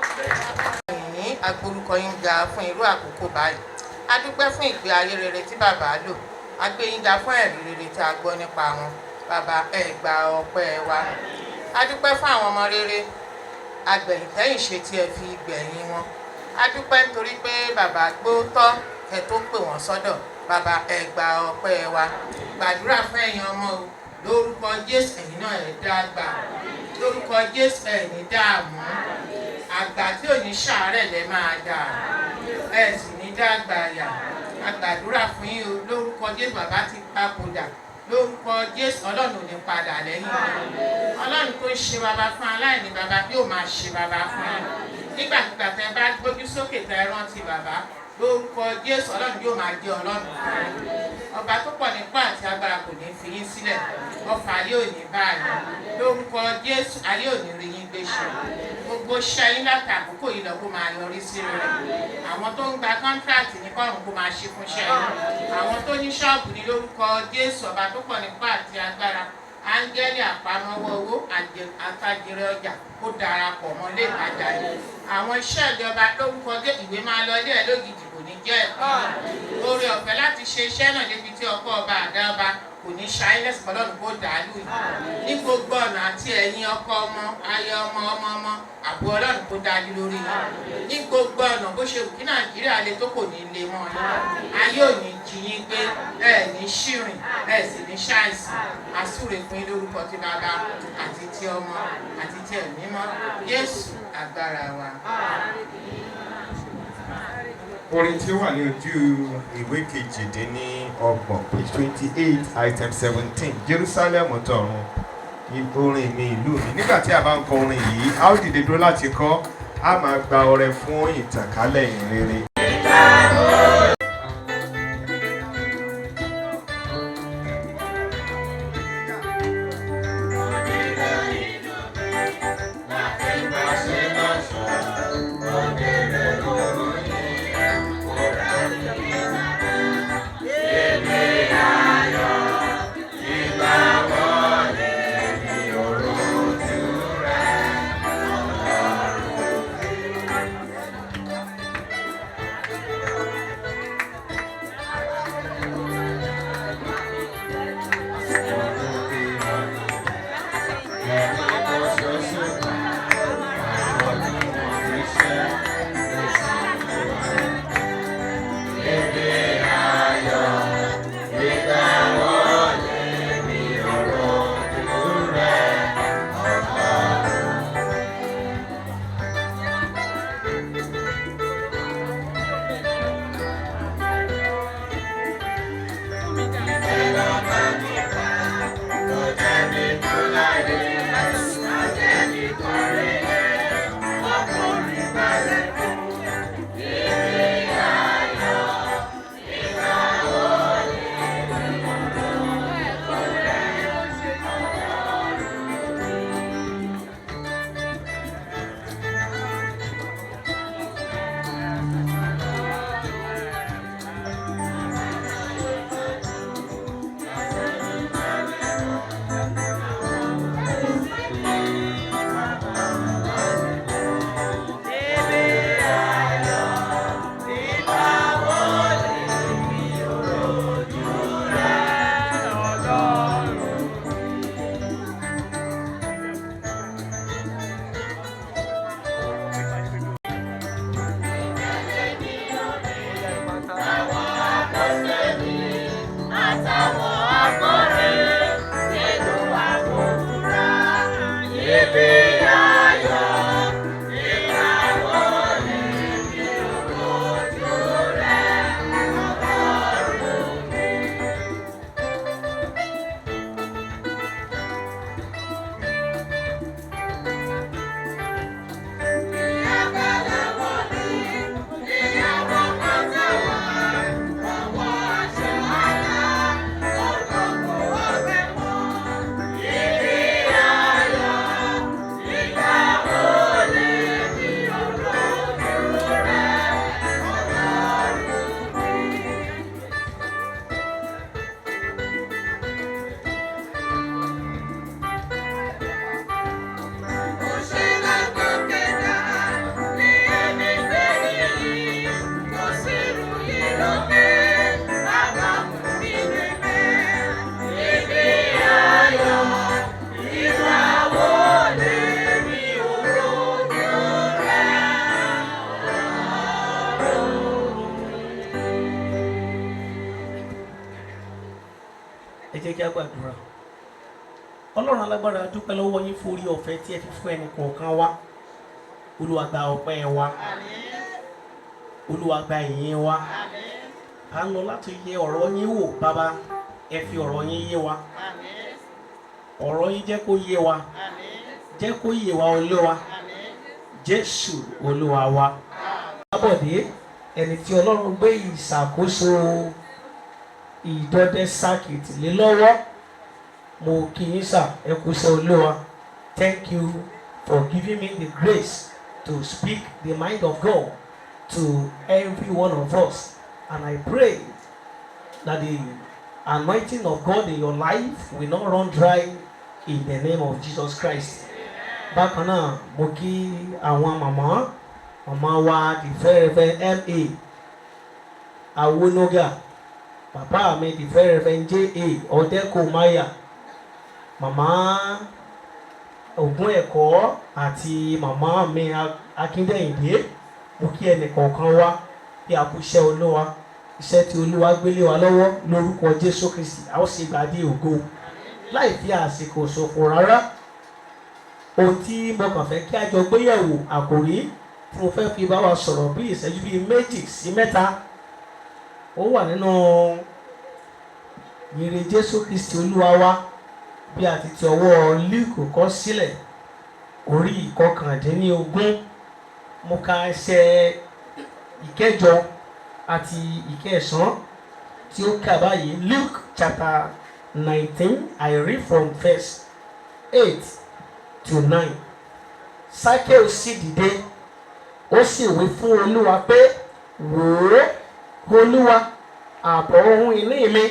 Ní agbórúkọ yín ga fún irú àkókò báyìí, a dúpẹ́ fún ìgbé ayé rere tí bàbá lò. A gbé yín ga fún ẹ̀rí rere tí a gbọ́ nípa wọn. Bàbá, ẹ gba ọpẹ́ wa. A dúpẹ́ fún àwọn ọmọ rere agbẹ̀yìntẹ́yìn ṣe tí ẹ fi gbẹ̀yìn wọn. A dúpẹ́ nítorí pé bàbá gbóòótọ́ kẹ tó pè wọ́n sọ́dọ̀. Bàbá, ẹ gba ọpẹ́ wa. Gbàdúrà fún ẹ̀yin ọmọ o, lórúkọ Jésù, ẹ̀yin náà ẹ̀ dàgbà. Lórúkọ Jésù, ẹ̀ ní dààmú. Àgbà tí ò ní ṣàárẹ̀ lẹ máa dà, ẹ sì ní dàgbà yà. A gbàdúrà fún yín o, lórúkọ Jésù. Bàbá ti papòdà, lórúkọ Jésù, Ọlọ́run ò ní padà lẹ́yìn yín. Ọlọ́run tó ń ṣe bàbá fún aláìní bàbá yóò máa ṣe bàbá fún yín. Nígbàkigbà tẹ bá gbójú sókè tẹ rántí bàbá, lórúkọ Jésù, Ọlọ́run yóò máa jẹ́ Ọlọ́run fún yín. Ọba tó pọ̀ nípa àti agbára kò ní fi yín sílẹ̀. Ọfà yóò ní báyìí lórúkọ Jésù. Ayé ò ní rí yín gbé ṣe. Gbogbo iṣẹ́ yín láti àkókò yìí lọ kó máa yọrí sí rere. Àwọn tó ń gba contract ní kọ́run kó máa ṣe fún iṣẹ́ yín. Àwọn tó ní ṣọ́ọ̀bù ní, lórúkọ Jésù, ọba tó pọ̀ nípa àti agbára, áńgẹ́lì àpamọ́wọ́ owó àtàjèrè ọjà kó darapọ̀ mọ́ ilé ìtajà yìí. Àwọn iṣẹ́ ìjọba, lórúkọ Jésù, ìwé máa lọ ilé ẹ̀ lójijì, kò ní jẹ́ ẹ̀kọ́. Oore ọ̀fẹ́ láti ṣe iṣẹ́ náà débi tí ọkọ ọba àdá ọba kò ní ṣayé lẹ́sìn, Ọlọ́run kó dàálù yìí ní gbogbo ọ̀nà, àti ẹ̀yin ọkọ, ọmọ, aya, ọmọ, ọmọ ọmọ, àbò Ọlọ́run kó dájú lórí yín ní gbogbo ọ̀nà. Bó ṣe wù kí Nàìjíríà le tó, kò ní le mọ́ yín. Ayé ò ní jí yín gbé, ẹ ní ṣìrìn, ẹ sì ní ṣàìsàn. Àsúre fún yín lórúkọ tí Bàbá àti ti Ọmọ àti ti Ẹ̀mí Mímọ́. Jésù agbára wa. Orin tí ó wà ní ojú ìwé 28, page 28, item 17, Jerusalem tọ̀run, orin mi, ìlú mi. Nígbà tí a bá ń kọ orin yìí, a ó dìde dúró láti kọ. A máa gba ọrẹ fún ìtànkálẹ̀ ìhìnrere. Thank Ẹ jẹ́ kí a gbàdúrà. Ọlọ́run alágbára, a dúpẹ́ lọ́wọ́ yín fún orí ọ̀fẹ́ tí ẹ fi fún ẹnì kọ̀ọ̀kan wa. Olúwa, gba ọpẹ́ wa. Olúwa, gba ìyìn wa. À ń lọ láti yẹ ọ̀rọ̀ yín wò. Bàbá, ẹ fi ọ̀rọ̀ yín yé wa. Ọ̀rọ̀ yín, jẹ́ kó yé wa, jẹ́ kó yé wa, Olúwa. Jésù Olúwa wa. Bábọ̀dé, ẹni tí Ọlọ́run gbé ìṣàkóso Ìdọdẹ Circuit lé lọ́wọ́, mo kí yín sà, ẹ kú iṣẹ́ Olúwa. Thank you for giving me the grace to speak the mind of God to every one of us, and I pray that the anointing of God in your life will not run dry in the name of Jesus Christ. Bákan náà, mo kí àwọn màmá màmá wa, the Very Reverend M.A. Awonoga, bàbá mi, the Very Reverend J.A. Ọ̀dẹ́kọ̀máyà, màmá Ògùn Ẹ̀kọ́ àti màmá mi Akíndẹ̀yìndé. Mo kí ẹnì kọ̀ọ̀kan wá bí a kú iṣẹ́ Olúwa. Iṣẹ́ tí Olúwa gbélé wa lọ́wọ́, lórúkọ Jésù Kristi, a ó sì gbàdé ògo. Láì fi àsìkò ṣòfò rárá, ohun tí mo kàn fẹ́ kí a jọ gbéyẹ̀wò, àkòrí tí mo fẹ́ fi bá wa sọ̀rọ̀ bí ìṣẹ́jú bíi 2 sí 3, ó wà nínú ìyìnrere Jésù Kristi Olúwa wa bí a ti ti ọwọ́ Lúùkù kọ sílẹ̀, orí 19. Mo ka ẹsẹ̀ 8 àti 9 tí ó kà báyìí: Luke chapter 19, I read from verse 8 to 9. Sákéù sì dìde, ó sì wí fún Olúwa pé, "Wò ó, Olúwa, ààbọ̀ ohun ìní mi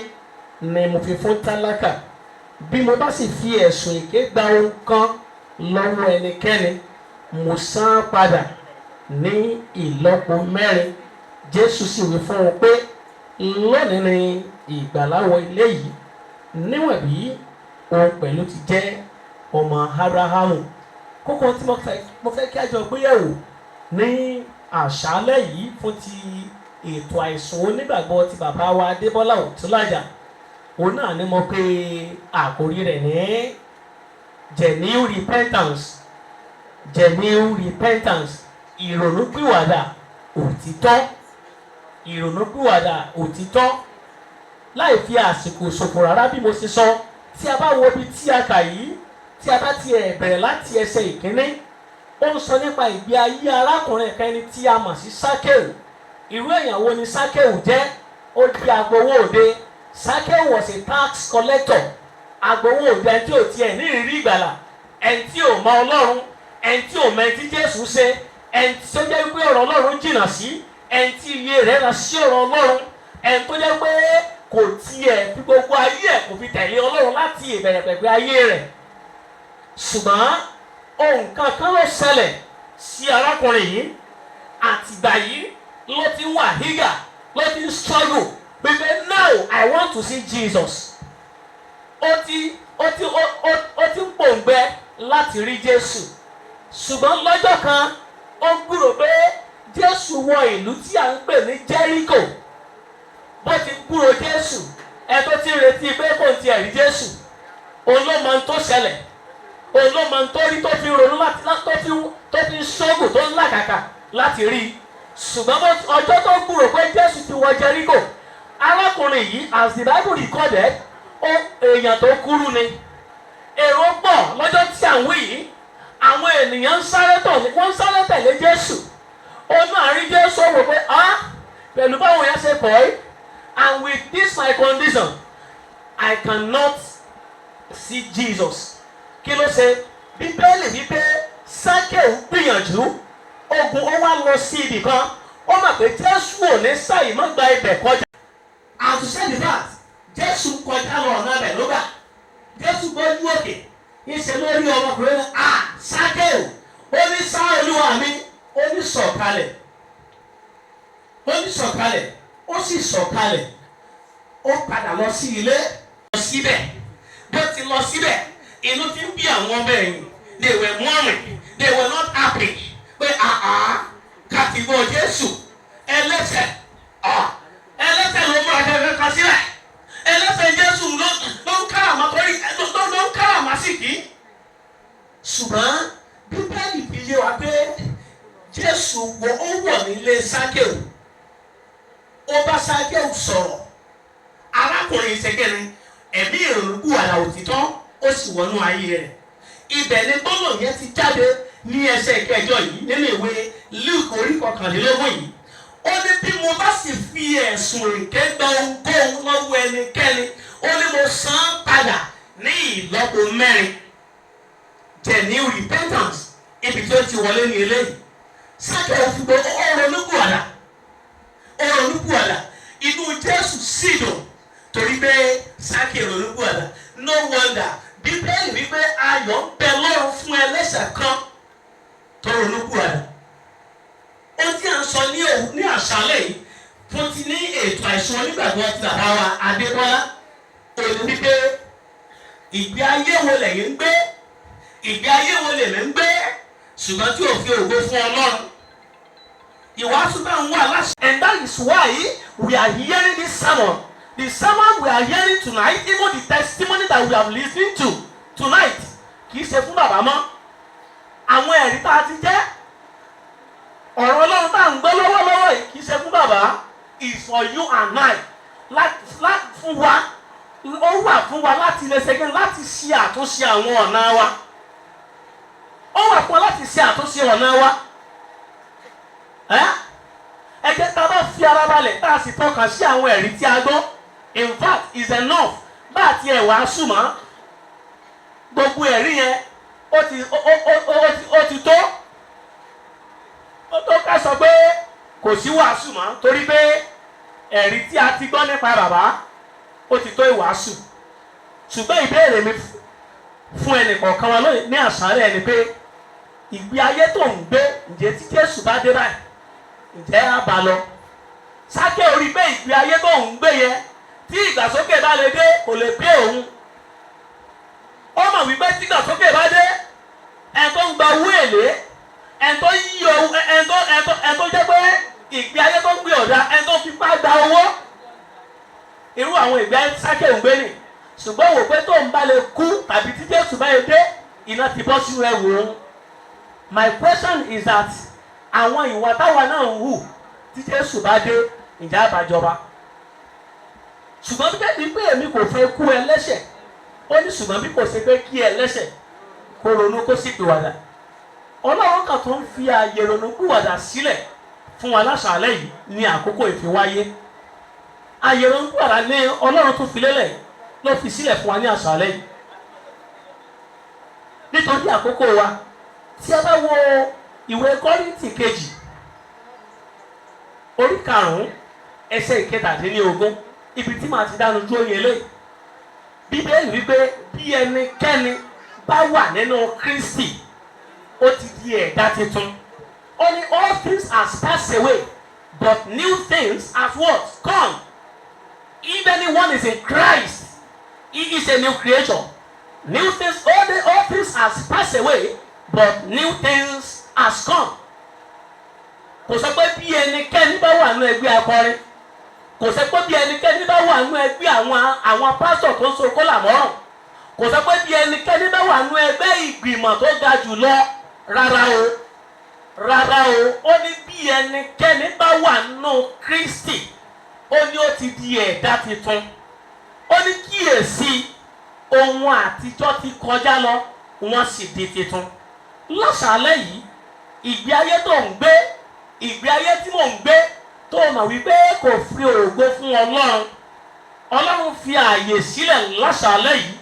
ni mo fi fún tálákà. Bí mo bá sì fi ẹ̀sùn èké gba ohun kan lọ́wọ́ ẹnikẹ́ni, mo san án padà ní ìlọ́po mẹ́rin." Jésù sì wí fún un pé, "Lónìí ni ìgbàlà wọ ilé yìí, níwọ̀n bí òun pẹ̀lú ti jẹ́ ọmọ Abrahamu." Kókó tí mo fẹ́ kí a jọ gbéyẹ̀wò ní àṣálẹ́ yìí fún ti ètò àìsùn onígbàgbọ́ ti bàbá wa Adébọ́lá Òtúnlájà, òun náà ni mo pe àkórí rẹ̀ ní genuine repentance. Genuine repentance, ìrònúpìwàdà òtítọ́, ìrònúpìwàdà òtítọ́. Láì fi àsìkò ṣòfò rárá, bí mo ṣe sọ, tí a bá wo ibi tí a kà yìí, tí a bá tiẹ̀ bẹ̀rẹ̀ láti ẹsẹ̀ 1, ó ń sọ nípa ìgbé ayé arákùnrin kan, ẹni tí a mọ̀ sí Sákéù. Irú èèyàn wo ni Sákéù jẹ́? Ó di agbowó òde. Sákéù was a tax collector, agbowó òde, ẹni tí ò tiẹ̀ ní ìrírí ìgbàlà, ẹni tí ò mọ Ọlọ́run, ẹni tí ò mọ ẹni tí Jésù ṣe, ẹni tí ó jẹ́ pé ọ̀rọ̀ Ọlọ́run jìnnà sí, ẹni tí iye rẹ̀ rán sí ọ̀rọ̀ Ọlọ́run, ẹni tó jẹ́ pé kò tiẹ̀ fi gbogbo ayé ẹ̀, kò fi tẹ̀lé Ọlọ́run láti ìbẹ̀rẹ̀ pẹ̀pẹ̀ ayé rẹ̀. Ṣùgbọ́n ohun kan kan ló ṣẹlẹ̀ sí arákùnrin yìí. Àtìgbà yìí ló ti wà eager, ló ti ń struggle wípé, "Now I want to see Jesus." Ó ti ń pòǹgbẹ láti rí Jésù. Ṣùgbọ́n lọ́jọ́ kan, ó gbúrò pé Jésù wọ ìlú tí à ń pè ní Jẹ́ríkò. Bó ti gbúrò Jésù, ẹ tó ti ń retí pé kò tiẹ̀ rí Jésù, òun ló mọ ohun tó ṣẹlẹ̀, òun ló mọ ohun tó rí tó fi ronú láti tó fi ń ṣọ́gù, tó ń làkàkà láti rí i. Ṣùgbọ́n ọjọ́ tó gbúrò pé Jésù ti wọ Jẹ́ríkò, arákùnrin yìí, as the Bible recorded, ó èèyàn tó kúrú ni. Èrò pọ̀ lọ́jọ́ tí à ń wí yìí. Àwọn ènìyàn ń sáré tọ̀, wọ́n ń sáré tẹ̀lé Jésù. Òun náà rí Jésù, ó wò pé, "Ah, pẹ̀lú báwọn yẹn ṣe pọ̀ ẹ́, and with this my condition, I cannot see Jesus." Kí ló ṣe? Bíbélì wípé Sákéù gbìyànjú ogun, ó wá lọ sí ibì kan. Ó mọ̀ pé Jésù ò ní sáyì má gba ibẹ̀ kọjá. And to say the fact, Jésù kọjá lọ, ọ̀nà ibẹ̀ ló gbà. Jésù gbójú òkè, ìṣe lórí ọmọkùnrin náà, "Ah, Sákéù!" Ó ní, "Sá, Olúwa mi." Ó ní, "Sọ̀kalẹ̀." Ó ní, "Sọ̀kalẹ̀." Ó sì sọ̀kalẹ̀, ó padà lọ sí ilé, lọ síbẹ̀. Bó ti lọ síbẹ̀, inú ti ń bí àwọn ọmọ ẹ̀yìn. They were mourning, they were not happy pé, àá kàtìgbọ́ Jésù, ẹlẹ́ṣẹ̀, ah, ẹlẹ́ṣẹ̀ ló múra kẹ́kẹ́ kan sílẹ̀, ẹlẹ́ṣẹ̀ Jésù ló ń Jésù wọ, ó wọ̀ nílé Sákéù, ó bá Sákéù sọ̀rọ̀. Arákùnrin ṣẹkẹrẹ ẹ̀mí ìrònúpìwàdà òtítọ́, ó sì wọnú ayé rẹ̀. Ibẹ̀ ni gbólóhùn yẹn ti jáde ní ẹsẹ̀ ìkẹjọ yìí nínú ìwé Luke orí 21 yìí. Ó ní, "Bí mo bá sì fi ẹ̀sùn èké gba ohunkóhun lọ́wọ́ ẹnikẹ́ni," ó ní, "mo san án padà ní ìlọ́po mẹ́rin." Genuine repentance, ibi tí ó ti wọlé ní eléyìí. Sákẹ́ òfìgbọ́, ó ronúpìwàdà, ó ronúpìwàdà. Inú Jésù sì dùn torí pé Sákẹ́ ronúpìwàdà. No wonder Bíbélì wípé ayọ̀ ń bẹ lọ́run fún ẹlẹ́ṣẹ̀ kan tó ronúpìwàdà. Ohun tí a ń sọ ní òun ní àṣálẹ̀ yìí fún ti ní ètò àìsàn onígbàgbọ́ ti bàbá wa Adébọ́lá òní wípé, ìgbé ayé wo lẹ̀yin ń gbé, ìgbé ayé wo lèmi ń gbé, ṣùgbọ́n tí ò fi ògo fún Ọlọ́run? Ìwàásù náà ń wà láṣẹ. And that is why we are hearing this sermon. The sermon we are hearing tonight, even the testimony that we have listened to tonight, kì í ṣe fún bàbá mọ́. Àwọn ẹ̀rí tá a ti jẹ́, ọ̀rọ̀ Ọlọ́run tá à ń gbọ́ lọ́wọ́lọ́wọ́ yìí, kì í ṣe fún bàbá, is for you and I. Láti fún wa, ó wà fún wa láti lè ṣe kí láti ṣe àtúnṣe àwọn ọ̀nà wa. Ó wà fún wa láti ṣe àtúnṣe ọ̀nà wa. Ẹ jẹ́ tá a bá fi ara balẹ̀, tá a sì fọkàn sí àwọn ẹ̀rí tí a gbọ́, in fact is enough. Bá a tiẹ̀ wàásù mọ́, gbogbo ẹ̀rí yẹn ó ti tó, ó tó ká sọ pé kò sí wàásù mọ́, torí pé ẹ̀rí tí a ti gbọ́ nípa bàbá, ó ti tó ìwàásù. Ṣùgbọ́n ìbéèrè mi fún ẹnì kọ̀ọ̀kan wa lónìí ní àṣálẹ̀ ẹni pé, ìgbé ayé tó ń gbé, ǹjẹ́ tí Jésù bá dé báyìí, ǹjẹ́ á bá lọ? Sákẹ́ orí pé ìgbé ayé tó ń gbé yẹn, tí ìgbàsókè bá lè dé, kò lè pé òun. Ó mọ̀ wípé tí ìgbàsókè bá dé, ẹni tó ń gba owó èlé, ẹni tó yí owó, ẹni tó jẹ́ pé ìgbé ayé tó ń gbé ọ̀dà, ẹni tó fipá gba owó, irú àwọn ìgbé ayé Sákẹ́ ń gbé nì. Ṣùgbọ́n wò pé tó ń bá lè kú tàbí tí Jésù bá lè dé, iná ti bọ́ sínú ẹ̀wò òun. My question is that àwọn ìwà táwa náà ń hù, tí Jésù bá dé, ǹjẹ́ àbájọba? Ṣùgbọ́n bí bẹ́ẹ̀ ni pé èmi kò fẹ́ kú ẹlẹ́ṣẹ̀, ó ní, ṣùgbọ́n bí kò ṣe pé kí ẹlẹ́ṣẹ̀ kó ronú kó sì pìwàdà. Ọlọ́run kan tó ń fi ààyè ronú pìwàdà sílẹ̀ fún wa láṣàálẹ̀ yìí ní àkókò ìfiwáyé. Ààyè ronú pìwàdà ní Ọlọ́run tó fi lélẹ̀, ló fi sílẹ̀ fún wa ní àṣàálẹ̀ yìí. Nítorí àkókò wa, tí a bá wo ìwé Kọ́ríńtì kejì orí 5, ẹsẹ̀ 17, ibi tí màá ti dánu dúró ní eléyìí. Bíbélì wípé bí ẹnikẹ́ni bá wà nínú Kristi, ó ti di ẹ̀dá tuntun. Ó ní, "All things has passed away, but new things have what? Come." If anyone is in Christ, he is a new creature. New things, all things has passed away, but new things has come. Kò sọ pé bí ẹnikẹ́ni bá wà nínú ẹgbẹ́ akọrin, kò sọ pé bí ẹnikẹ́ni bá wà nínú ẹgbẹ́ àwọn pásítọ̀ tó ń so kólà mọ́rùn, kò sọ pé bí ẹnikẹ́ni bá wà nínú ẹgbẹ́ ìgbìmọ̀ tó ga jù lọ. Rárá o, rárá o. Ó ní bí ẹnikẹ́ni bá wà nínú Kristi, ó ní ó ti di ẹ̀dá tuntun. Ó ní, "Kíyèsí, ohun àtijọ́ ti kọjá lọ, wọ́n sì di tuntun." Lọ́sàálẹ̀ yìí, ìgbé ayé tó ń gbé, ìgbé ayé tí mò ń gbé, tó mọ̀ wípé kò fi ògo fún Ọlọ́run, Ọlọ́run fi ààyè sílẹ̀ lọ́sàálẹ̀ yìí.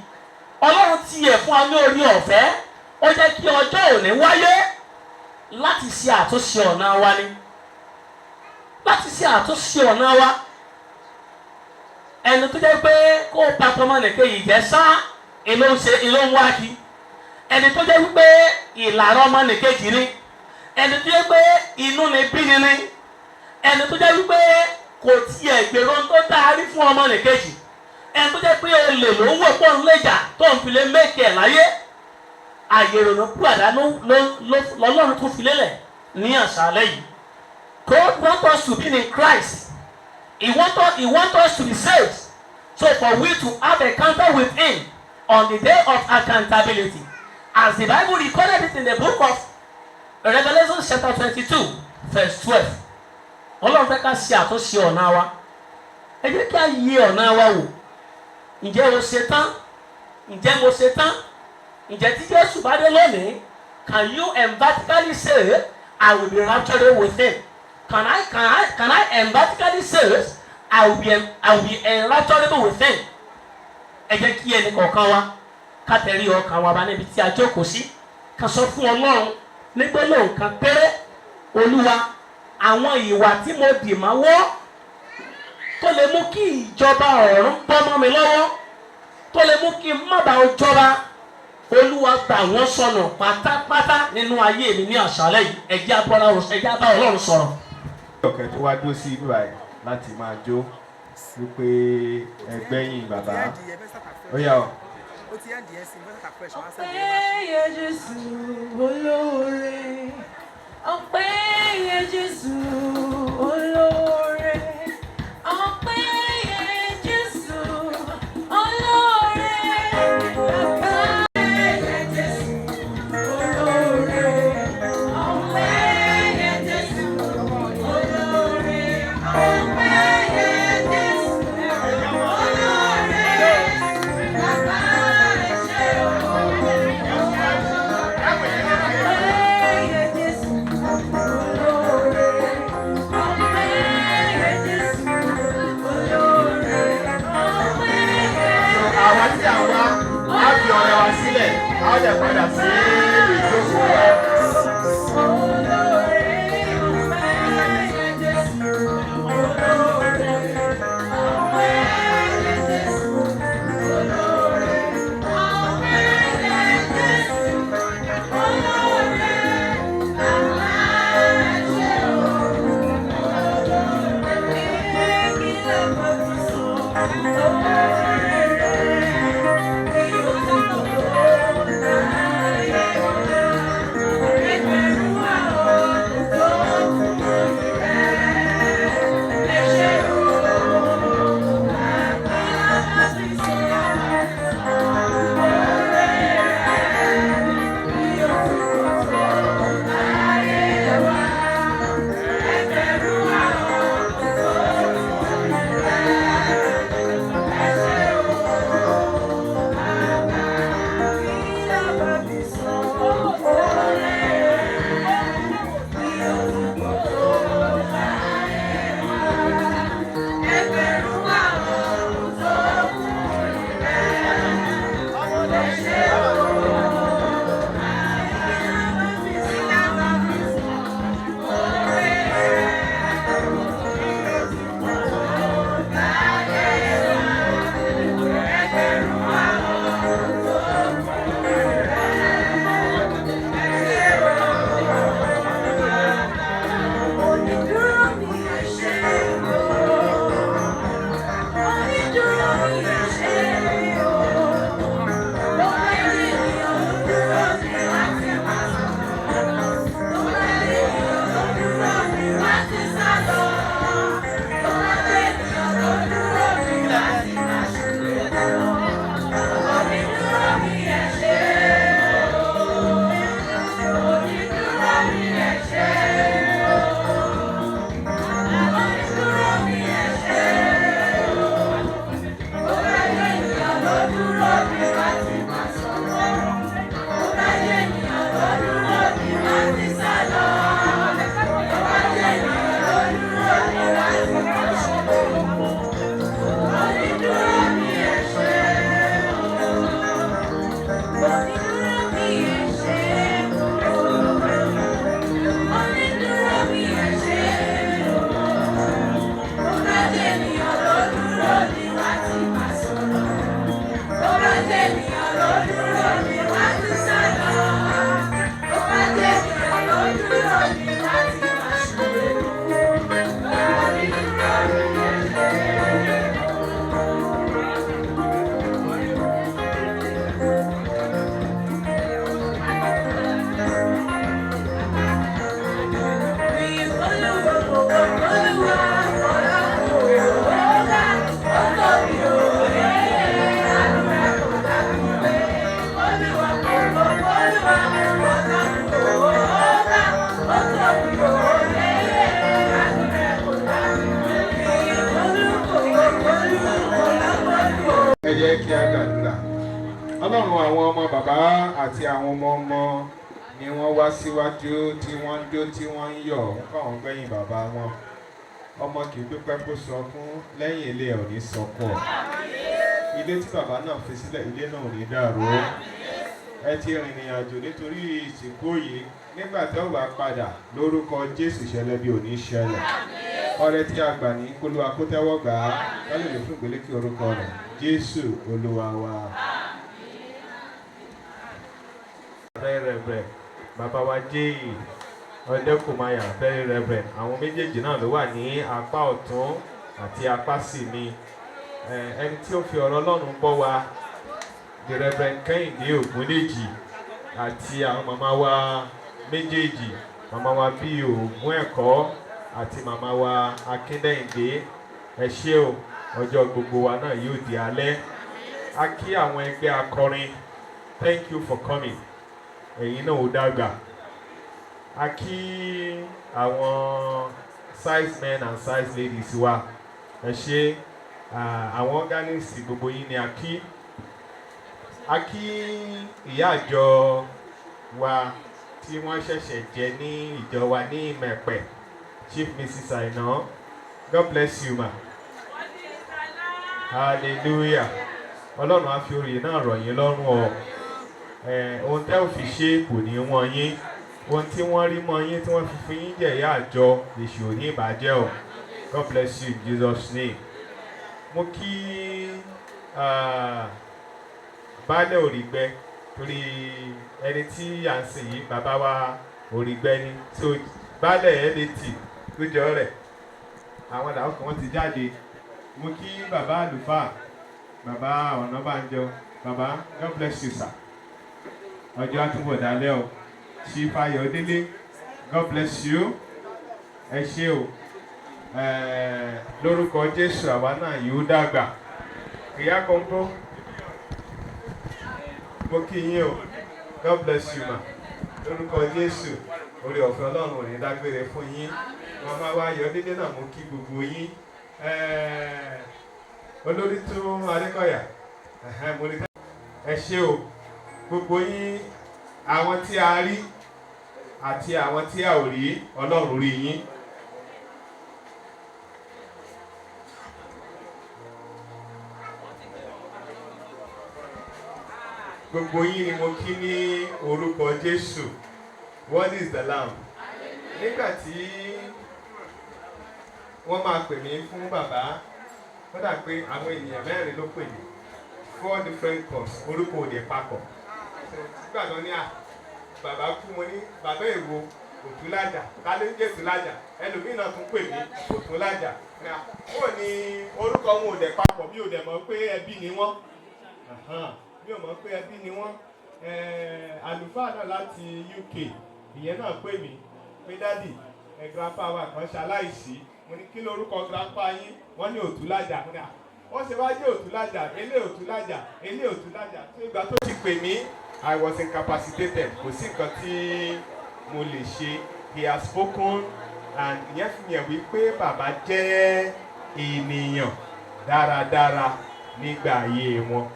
Ọlọ́run tiẹ̀ fún wa ní orí ọ̀fẹ́, ó jẹ́ kí ọjọ́ òní wáyé láti ṣe àtúnṣe ọ̀nà wa ni, láti ṣe àtúnṣe ọ̀nà wa. Ẹni tó jẹ́ pé kó pa tọmọnìkejì jẹ́ sá ìlú ń ṣe, ìlú ń wá kí, ẹni tó jẹ́ wípé ìlàrọ̀ ọmọnìkejì ni, ẹni tó jẹ́ pé inú ni bí ni ni, ẹni tó jẹ́ wípé kò tiẹ̀ gbèrò tó dáa rí fún ọmọnìkejì, ẹni tó jẹ́ pé olè ló ń wò pọ̀ ń léjà tó ń fi lè make ẹ̀ láyé, àyè ìrònú pìwàdà lọ́lọ́run tó fi lélẹ̀ ní àṣálẹ́ yìí. God want us to be in Christ. He want us to be saved. So for we to have encounter with him on the day of accountability. As the Bible recorded it in the book of Revelation chapter 22. verse 12. Ọlọ́run fẹ́ ká ṣe àtúnṣe ọ̀nà wa. Ẹ jẹ́ kí a yí ọ̀nà wa wò. Ǹjẹ́ o ṣe tán? Ǹjẹ́ mo ṣe tán? Ǹjẹ́ tí Jésù bá dé lónìí, can you emphatically say, "I will be raptured with him"? Can I emphatically say, I will be enrapturable with him"? Ẹ jẹ́ kí ẹnì kọ̀ọ̀kan wa ká tẹ̀rí ọkàn wa bá níbi tí a jókòó sí, ká sọ fún Ọlọ́run ní gbólóhùn kan péré: Olúwa, àwọn ìwà tí mo dì mọ́wọ́ tó lè mú kí ìjọba ọ̀run bọ́ mọ́ mi lọ́wọ́, tó lè mú kí n má bàa jọba, Olúwa, gbà wọ́n sọnù pátápátá nínú ayé mi ní àṣálẹ́ yìí. Ẹ jẹ́ abọ́lá, ẹ jẹ́ bá Ọlọ́run sọ̀rọ̀. Ọ̀kẹ́ tó wá dúró sí ibí báyìí láti máa jó wípé ẹgbẹ́yìn bàbá ó yá o. Ọpẹ́ yẹ Jésù olóore. Ọpẹ́ yẹ Jésù olóore. Ọpẹ́ yẹ Jésù olóore. Bàbá yẹ Jésù olóore. Ọpẹ́ yẹ Jésù olóore. Ọpẹ́ yẹ Jésù olóore. Bàbá ẹ ṣé o. Ọpẹ́ yẹ Jésù olóore. Ọpẹ́ yẹ Jésù olóore. Ọpẹ́ yẹ. Àwa tí à ń wá á fi ọ̀rẹ́ wa sílẹ̀, á dẹ̀ padà sí ìjókòó wa. Olóore, ọpẹ́ yẹ Jésù olóore. Ọpẹ́ yẹ Jésù olóore. Ọpẹ́ yẹ Jésù olóore. Bàbá ẹ ṣé o. Olóore, kí lè mọ̀ fi sọ oore rẹ̀ kí o ti pọ̀ tó láyé wa. Ẹgbẹ̀rún àwọn tó kún rẹ̀. Ẹ ṣé o, bàbá fi sọ oore rẹ̀ kí o ti pọ̀ tó láyé wa. Ẹgbẹ̀rún àwọn tó kún rẹ̀. Ẹ ṣé o, bàbá. Kí la bá fi sọ oore rẹ̀ kí o ti pọ̀ tó láyé wa. Ẹgbẹ̀rún àwọn tó kún rẹ̀. Ẹ ṣé o. Kí la bá fi sọ oore rẹ̀ kí o ti pọ̀ tó láyé wa. Ẹgbẹ̀rún àwọn tó kún rẹ̀. Ẹ ṣé o. Onídúró mi ẹ ṣé o. Onídúró mi ẹ ṣé o. Lọ́pẹ́ ènìyàn ló dúró mi láti máa sọ̀rọ̀. Lọ́pẹ́ ènìyàn ló dúró mi láti sá lọ. Lọ́pẹ́ ènìyàn ló dúró mi láti máa ṣubú. Onídúró mi ẹ ṣé o. Onídúró mi ẹ ṣé o. Onídúró mi ẹ ṣé o. Ó bá jẹ́ ènìyàn ló dúró mi láti máa sọ̀rọ̀. Ó bá jẹ́ ènìyàn ló dúró mi láti sá lọ. Ó bá jẹ́ ènìyàn ló dúró mi láti máa ṣubú. Onídúró mi ẹ ṣé o. Onídúró mi ẹ ṣé o. àti àwọn ọmọ ọmọ ni wọ́n wá síwájú tí wọ́n ń jó tí wọ́n ń yọ̀ ń kọ́ àwọn gbẹ̀yìn bàbá wọn. Ọmọ kì í dúpẹ́ kó sọkún, lẹ́yìn ilé ẹ̀ ò ní sọkún ọ̀. Ilé tí bàbá náà fi sílẹ̀, ilé náà ò ní dàrú. Ẹ ti rìnrìn àjò nítorí ìsìnkú yìí, nígbà tó wàá padà lórúkọ Jésù, ìṣẹ̀lẹ̀ bí ò ní ṣẹlẹ̀. Ọrẹ tí a gbà ní kólúwa kó tẹ́wọ́ gbà á, ká lè lò fún ìgbélékè orúkọ rẹ̀. Jésù Olúwa wa. Very reverend bàbá wa J.E. Ọdẹkùnmáyà, very reverend, àwọn méjèèjì náà ló wà ní apá ọ̀tún àti apá sì mi. Ẹni tí ó fi ọ̀rọ̀ Ọlọ́run bọ́ wa, the Reverend Kẹ́hìndé Ògúndèjì, àti àwọn màmá wa méjèèjì, màmá wa bíi Ògún Ẹ̀kọ́ àti màmá wa Akíndẹ́yìndé, ẹ ṣé o. Ọjọ́ gbogbo wa náà yóò di alẹ́. A kí àwọn ẹgbẹ́ akọrin, thank you for coming, ẹ̀yin náà ò dàgbà. A kí àwọn size men and size ladies wa, ẹ ṣé. Àwọn organist, gbogbo yín ni a kí. A kí ìyá àjọ wa tí wọ́n ṣẹ̀ṣẹ̀ jẹ ní ìjọ wa ní Ìmẹ̀pẹ̀, Chief Mrs. Aina, God bless you, ma. Hallelujah. Ọlọ́run á fi orí náà rọ̀ yín lọ́rùn ọ. Ohun tẹ́ ò fi ṣe kò ní wọ́n yín. Ohun tí wọ́n rí mọ́ yín tí wọ́n fi fún yín jẹ̀yà àjọ, èṣù ò ní ìbàjẹ́ o. God bless you in Jesus' name. Mo kí baálẹ̀ Òrìgbẹ, torí ẹni tí à ń sìn yìí, bàbá wa Òrìgbẹ ni, so baálẹ̀ ẹ̀ lè tì tó jọ rẹ̀. Àwọn làwọn kan wọ́n ti jáde. Mo kí bàbá àlùfáà, bàbá Ọ̀nàbànjọ. Bàbá, God bless you, sir. Ọjọ́ àtúbọ̀ dálẹ́ o. Chief Ayọ̀délé, God bless you, ẹ ṣé o. Lórúkọ Jésù, àwa náà yóò dàgbà. Ìyá kọ́ńtò, mo kí yín o. God bless you, ma. Lórúkọ Jésù, orí ọ̀fẹ́ Ọlọ́run ò ní dágbére fún yín. Màmá wa Ayọ̀délé náà, mo kí gbogbo yín. Olórí tún Adékọ̀yà, mo ní ẹ ṣé o, gbogbo yín, àwọn tí a rí àti àwọn tí a ò rí, Ọlọ́run rí yín. Gbogbo yín ni mo kí ní orúkọ Jésù. What is the Lamb? Nígbà tí wọ́n máa pè mí fún bàbá, ó dà pé àwọn ènìyàn mẹ́rin ló pè mí, four different calls, orúkọ òde papọ̀. Nígbà tó ní à bàbá kú, mo ní bàbá èwo? Òtúlájà, ta ló ń jẹ́ Òtúlájà? Ẹlòmíì náà tún pè mí Òtúlájà. Ó ní orúkọ wọn ò dẹ̀ papọ̀, mi ò dẹ̀ mọ̀ pé ẹbí ni wọ́n, mi ò mọ̀ pé ẹbí ni wọ́n. Àlùfáà náà láti UK, ìyẹn náà pè mí pé daddy ẹ, grandpa wa kan ṣaláìsí. Mo ní kí lórúkọ grandpa yín? Wọ́n ní Òtúlájà. Mo ní à, wọ́n ṣe wá jẹ́ Òtúlájà, elé Òtúlájà, elé Òtúlájà. Tó ìgbà tó ti pè mí, I was incapacitated, kò sí nǹkan tí mo lè ṣe. He has spoken and ìyẹn fi hàn wípé bàbá jẹ́ ènìyàn dáradára nígbà ayé wọn.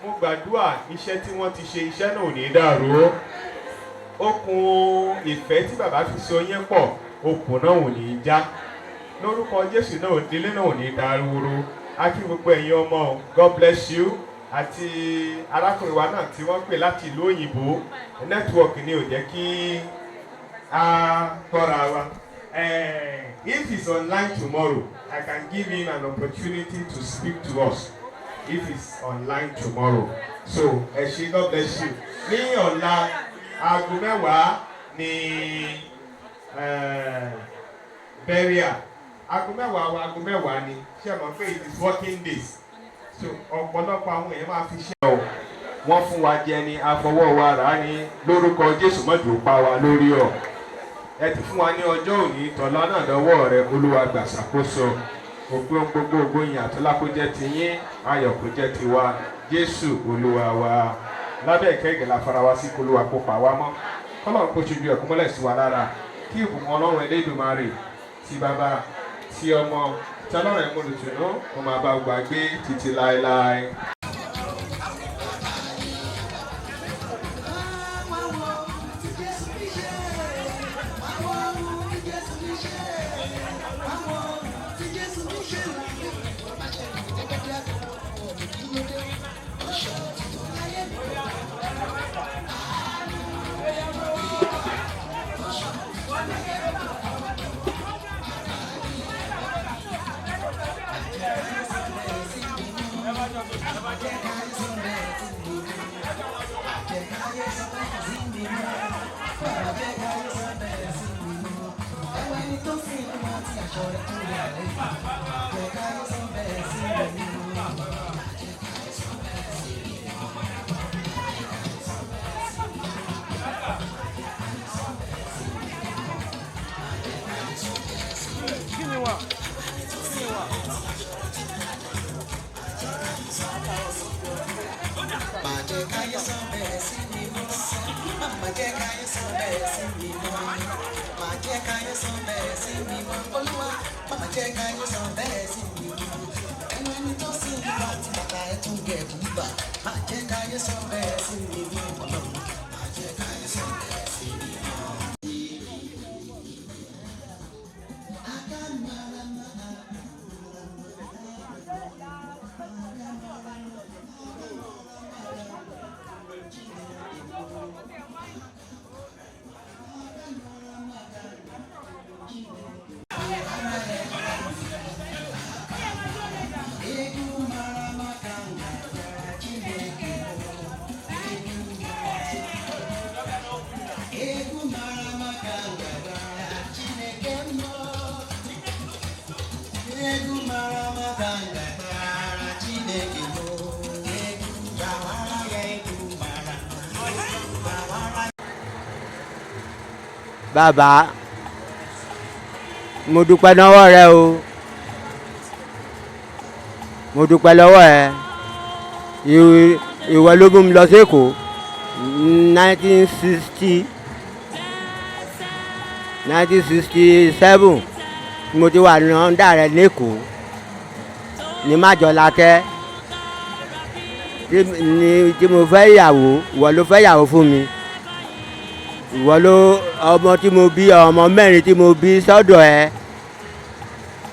Mo gbàdúrà, iṣẹ́ tí wọ́n ti ṣe, iṣẹ́ náà ò ní dàrú. Okùn ìfẹ́ tí bàbá fi so yín pọ̀, okùn náà ò ní já lórúkọ Jésù. Náà òdílé náà ò ní dàrú. A kí gbogbo ẹ̀yin ọmọ, God bless you, àti arákùnrin wa náà tí wọ́n pè láti ìlú òyìnbó. Network ni ò jẹ́ kí a tọ́ra wa. If he's online tomorrow, I can give him an opportunity to speak to us if he's online tomorrow. So ẹ ṣé, God bless you. Ní ọ̀la, aago 10 ní burial. Aago 10 wa, aago 10 ni. Ṣé ẹ mọ̀ pé it is working days, so ọ̀pọ̀lọpọ̀ àwọn èèyàn máa fi ṣe ọ̀ wọ́n fún wa jẹ ni, àfọwọ́ wa rà á ní. Lórúkọ Jésù, mọ́jú pa wa lórí ọ̀. Ẹ ti fún wa ní ọjọ́ òní, tọ́lá náà lọ́wọ́ rẹ. Olúwa, gbà ṣàkóso òpin gbogbo. Ògbóyin àtọ́lá kó jẹ́ ti yín, ayọ̀ kó jẹ́ tiwa. Jésù Olúwa wa. Lábẹ́ ìkẹ́gẹ́ la fara wa sí. Kólúwa kó pa wá mọ́, kọ́lọ́run kó ṣojú ẹ̀kú mọ́lẹ̀ sí wa lára, kí ìbùkún Ọlọ́run Elédùmarè, ti Bàbá, ti Ọmọ, tí Ọlọ́run ẹ̀mú olùtùnú, kó máa bá gbà gbé títí láéláé. Má jẹ́ káyé sọ bẹ́ẹ̀ sí mi mọ́. Má jẹ́ káyé sọ bẹ́ẹ̀ sí mi mọ́. Má jẹ́ káyé sọ bẹ́ẹ̀ sí mi mọ́. Olúwa, má jẹ́ káyé sọ bẹ́ẹ̀ sí mi mọ́. Ẹnu ẹni tó sì ń bá ti bàtà ẹ̀ tún gẹ̀ bùbà. Má jẹ́ káyé sọ bẹ́ẹ̀ sí mi mọ́. Ọlọ́run, má jẹ́ káyé sọ bẹ́ẹ̀ sí mi mọ́. Egwu mara maka ngagara Chineke mmụọ. Egwu mara maka ngagara Chineke mmụọ. Egwu gbawara ya, egwu mara gbawara. Bàbá, mo dúpẹ́ lọ́wọ́ rẹ o, mo dúpẹ́ lọ́wọ́ ẹ. Ìwọ ló mú mi lọ sí Èkó 1967. Mo ti wà ní ọ̀ndà rẹ lẹ́kọ̀ọ́ ní Májọlákẹ́ tí mo fẹ́ ìyàwó. Ìwọ ló fẹ́ ìyàwó fún mi. Ìwọ ló ọmọ tí mo bí, ọmọ mẹ́rin tí mo bí sọ́dọ̀ ẹ.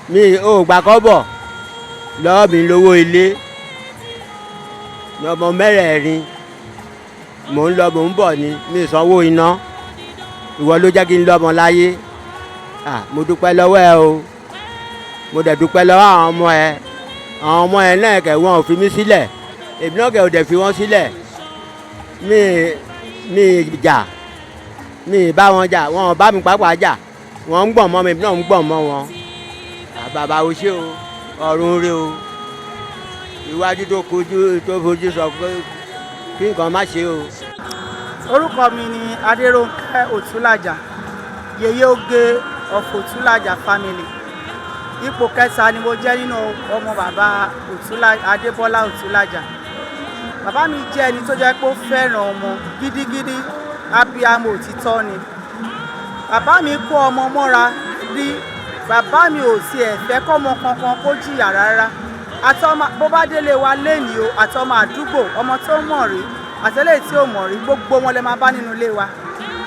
Mi ò gbà kọ́bọ̀ lọ́wọ́ mi lówó ilé ní ọmọ mẹ́rẹ̀ẹ̀rin. Mò ń lọ, mò ń bọ̀ ni, mi ì sanwó iná. Ìwọ ló jẹ́ kí n lọ́mọ láyé. Ah, mo dúpẹ́ lọ́wọ́ ẹ o. Mo dẹ̀ dúpẹ́ lọ́wọ́ àwọn ọmọ ẹ. Àwọn ọmọ ẹ náà kẹ̀, wọ́n ò fi mí sílẹ̀, èmi náà kẹ̀ ò dẹ̀ fi wọ́n sílẹ̀. Mi ì jà, mi ì bá wọn jà, wọn ò bá mi pàápàá jà. Wọ́n ń gbọ̀n mọ́ mi, èmi náà ń gbọ̀n mọ́ wọn. Ah, bàbá, o ṣé o, ọ̀run rè o. Iwájú tó kojú tó fojú sọ pé kí nǹkan má ṣe o. Orúkọ mi ni Adérónkẹ́ Òtúlàjà, yèyé oge of Òtúlàjà family. Ipò kẹta ni mo jẹ́ nínú ọmọ bàbá Adébọ́lá Òtúlàjà. Bàbá mi jẹ́ ẹni tó jẹ́ pé ó fẹ́ràn ọmọ gidigidi, abiyamọ òtítọ́ ni. Bàbá mi kó ọmọ mọ́ra rí. Bàbá mi ò tiẹ̀ fẹ́ kọ́mọ kankan kó jìyà rárá. Àtọmọ bó bá délé wa lénìí o, àtọmọ àdúgbò, ọmọ tó mọ̀ rí àtẹlẹ́yìn tí ò mọ̀ rí, gbogbo wọn lè máa bá nínú ilé wa.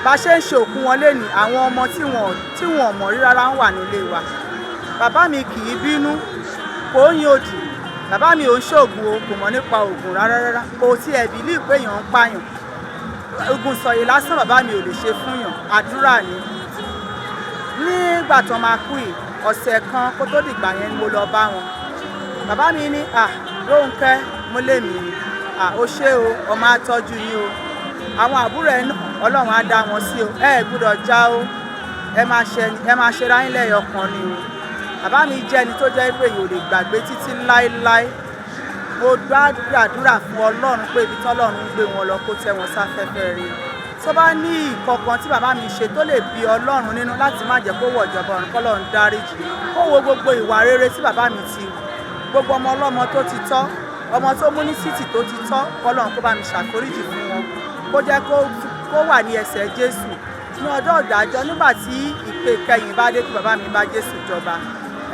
Bá ṣe ń ṣe òkú wọn lénìí, àwọn ọmọ tí wọn mọ̀ rí rárá ń wà nílé wa. Bàbá mi kì í bínú, kò ń yan òdì. Bàbá mi ò ń ṣoògùn o, kò mọ̀ nípa oògùn rárá rárá. Kò tiẹ̀ bìlí pé èèyàn ń pààyàn. Oògùn sọ̀yè lásán bàbá mi ò lè ṣe fún yàn, àdúrà ni. Nígbà tó máa kú yìí, ọ̀sẹ̀ kan kó tó dìgbà yẹn ni mo lọ bá wọn. Bàbá mi ní, "À, Rónkẹ́," mo lé mi ni, "À, o ṣé o, ọmọ á tọ́jú yín o. Àwọn àbúrò ẹ náà, Ọlọ́run á dá wọn sí o. Ẹ ẹ̀ gbúdọ̀ já o. Ẹ máa ṣe ráyín lẹ́yọkan ni o." Bàbá mi jẹ́ ẹni tó jẹ́ pé èèyàn ò lè gbàgbé títí láéláé. Mo gbàdúrà fún Ọlọ́run pé ibi tọ́lọ́run ń gbé wọn lọ, kó tẹ́ wọn sáfẹ́fẹ́ rí. Tó bá ní ìkọ̀kan tí bàbá mi ṣe tó lè bí Ọlọ́run nínú láti má jẹ́ kó wọ̀ ìjọba ọ̀run, kọ́lọ́run dáríjì. Kó wo gbogbo ìwà rere tí bàbá mi ti hù, gbogbo ọmọ ọlọ́mọ tó ti tọ́, ọmọ tó mú ní títì tó ti tọ́, kọ́lọ́run kó bá mi ṣàforíjì fún wọn, kó jẹ́ kó wà ní ẹsẹ̀ Jésù ní ọjọ́ ìdájọ́, nígbà tí ìpè kẹyìn bá dé, kí bàbá mi bá Jésù jọba.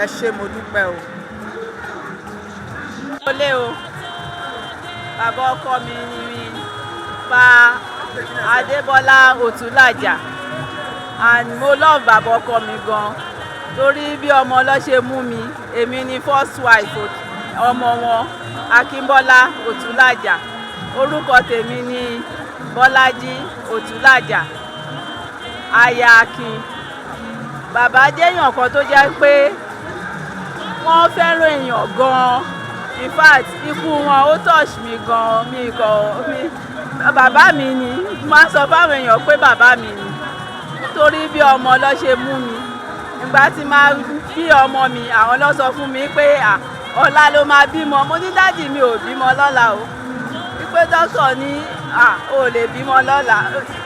Ẹ ṣé, mo dúpẹ́ o. Olé o, bàbá ọkọ mi ni pa Adébọ́lá Òtúlàjà, and mo love bàbá ọkọ mi gan, torí bí ọmọ ló ṣe mú mi. Èmi ni first wife ọmọ wọn, Akínbọ́lá Òtúlàjà. Orúkọ tèmi ni Bọ́lájí Òtúlàjà, aya Akin. Bàbá jẹ́yàn kan tó jẹ́ pé wọ́n fẹ́ràn èèyàn gan-an. In fact, ikú wọn ó touch mi gan-an. Mi kò mi bàbá mi ni máa sọ fáwọn èèyàn pé bàbá mi ni, torí bí ọmọ ló ṣe mú mi. Ìgbà tí máa bí ọmọ mi, àwọn ló sọ fún mi pé à ọ̀la ló máa bímọ. Mo ní daddy, mi ò bímọ lọ́la o, wípé dókítà ní à ò lè bímọ lọ́la,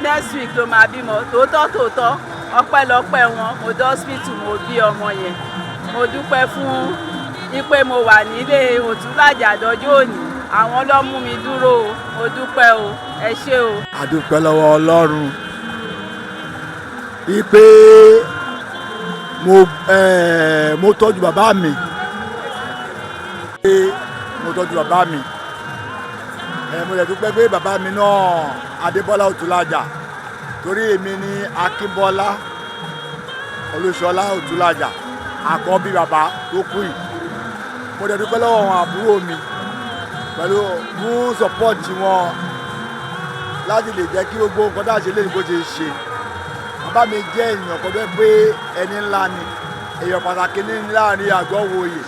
next week ló máa bímọ. Tòótọ́ tòótọ́, ọpẹ́lọpẹ́ wọn, mo dé hospital, mo bí ọmọ yẹn. Mo dúpẹ́ fún wípé mo wà nílé Òtúlàjà dọjọ́ òní. Àwọn ló mú mi dúró o. Mo dúpẹ́ o, ẹ ṣé o. A dúpẹ́ lọ́wọ́ Ọlọ́run wípé mo tọ́jú bàbá mi, pé mo tọ́jú bàbá mi. Mo lè dúpẹ́ pé bàbá mi náà, Adébọ́lá Òtúlàjà, torí èmi ní Akínbọ́lá Olúṣọlá Òtúlàjà, àkọ́bí bàbá tó kú yìí. Mo lè dúpẹ́ lọ́wọ́ àwọn àbúrò mi pẹ̀lú fún support wọn láti lè jẹ́ kí gbogbo nǹkan tá a ṣe lè ní bó ṣe ṣe. Bàbá mi jẹ́ èèyàn kan bẹ́ẹ̀ pé ẹni ńlá ni, èèyàn pàtàkì ní láàrin àgọ́ wòye,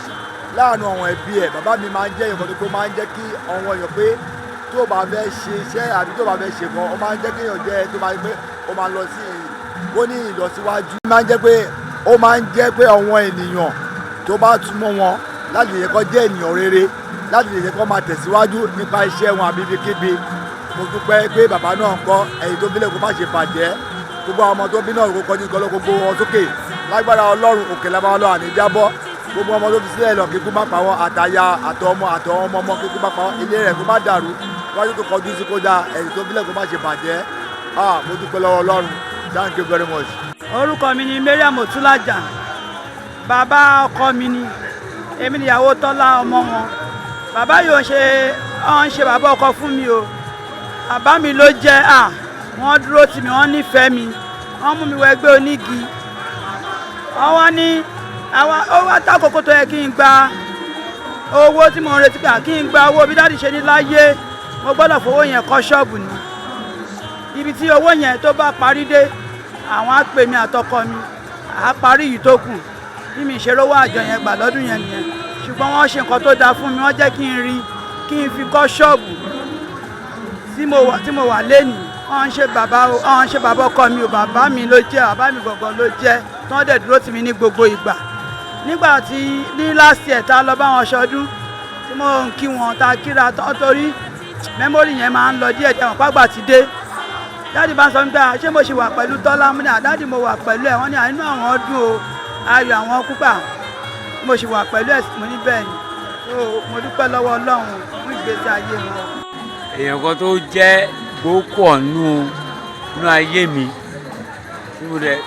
láàrin àwọn ẹbí ẹ̀. Bàbá mi máa ń jẹ́ èèyàn kan tó pé ó máa ń jẹ́ kí àwọn èèyàn pé tó o bá fẹ́ ṣe iṣẹ́ àbí tó o bá fẹ́ ṣe kan, ó máa ń jẹ́ kí èèyàn jẹ́ tó máa ń pé ó máa lọ sí kó ní ìlọsíwájú. Ó máa ń jẹ́ pé àwọn ènìyàn tó bá túmọ̀ wọn láti lè kó jẹ́ ènìyàn rere, láti lè jẹ́ kó máa tẹ̀síwájú nípa iṣẹ́ wọn àbí ibikíbi. Mo dúpẹ́ pé bàbá náà ń kọ́ ẹ̀yìn tó bílẹ̀ kó má ṣe bàjẹ́. Gbogbo àwọn ọmọ tó bí náà kó kọjú ìkọlọ́ gbogbo wọn sókè lágbára Ọlọ́run, òkè lágbára Ọlọ́run àní jábọ́. Gbogbo ọmọ tó fi sílẹ̀ lọ, kíkú má pa wọn, àtàyà àtọmọ àtọmọ ọmọ, kíkú má pa wọn, ilé rẹ̀ kó má dàrú, wájú tó kọjú sí kó dáa, ẹ̀yìn tó bílẹ̀ kó má ṣe bàjẹ́. Ah, mo dúpẹ́ lọ́wọ́ Ọlọ́run. Thank you very much. Orúkọ mi ni Mariam Otúlàjà. Bàbá ọkọ mi ni èmi, níyàwó Tọ́lá ọmọ wọn. Bàbá yóò ṣe ọ̀ ń ṣe bàbá ọkọ fún mi o, bàbá mi ló jẹ́. À wọ́n dúró tì mí, wọ́n nífẹ̀ẹ́ mi, wọ́n mú mi wọ ẹgbẹ́ onígi. Wọ́n wá ní àwọn ó wá tákòókò tó yẹ kí n gba owó tí mo ń retí pé kí n gba owó. Bí daddy ṣe ní láyé, mo gbọ́dọ̀ fowó yẹn kọ́ ṣọ́ọ̀bù ni. Ibi tí owó yẹn tó bá parí dé, àwọn á pè mí àtọkọ mi, à á parí yìí tó kù. Bí mi ṣe rówó àjọ yẹn gbà lọ́dún yẹn nìyẹn. Ṣùgbọ́n wọ́n ṣe nǹkan tó dáa fún mi, wọ́n jẹ́ kí n rí kí n fi kọ́ ṣọ́ọ̀bù tí mo wà lénìí. Wọ́n ń ṣe bàbá ọkọ mi ò, bàbá mi ló jẹ́, bàbá mi gbọ̀ngàn ló jẹ́, tí wọ́n dẹ̀ dúró tì mí ní gbogbo ìgbà. Nígbà tí ní last year tá a lọ bá wọn ṣọdún, tí mo ń kí wọn, tá a kíra tán, torí memory yẹn máa ń lọ díẹ̀ díẹ̀, wọn pàgbà ti dé. Daddy bá ń sọ nígbà, ṣé mo ṣì wà pẹ̀lú Tọ́lá? Mo ní à daddy, mo wà pẹ̀lú ẹ̀. Wọ́n ní àánú àwọn ọdún o, ayọ̀ àwọn púpà, mo ṣì wà pẹ̀lú ẹ̀. Mo ní bẹ́ẹ̀ ni. So mo dúpẹ́ lọ́wọ́ Ọlọ́run fún ìgbésí ayé wọn. Èèyàn kan tó jẹ́ gbókò nú ayé mi tí mo dẹ̀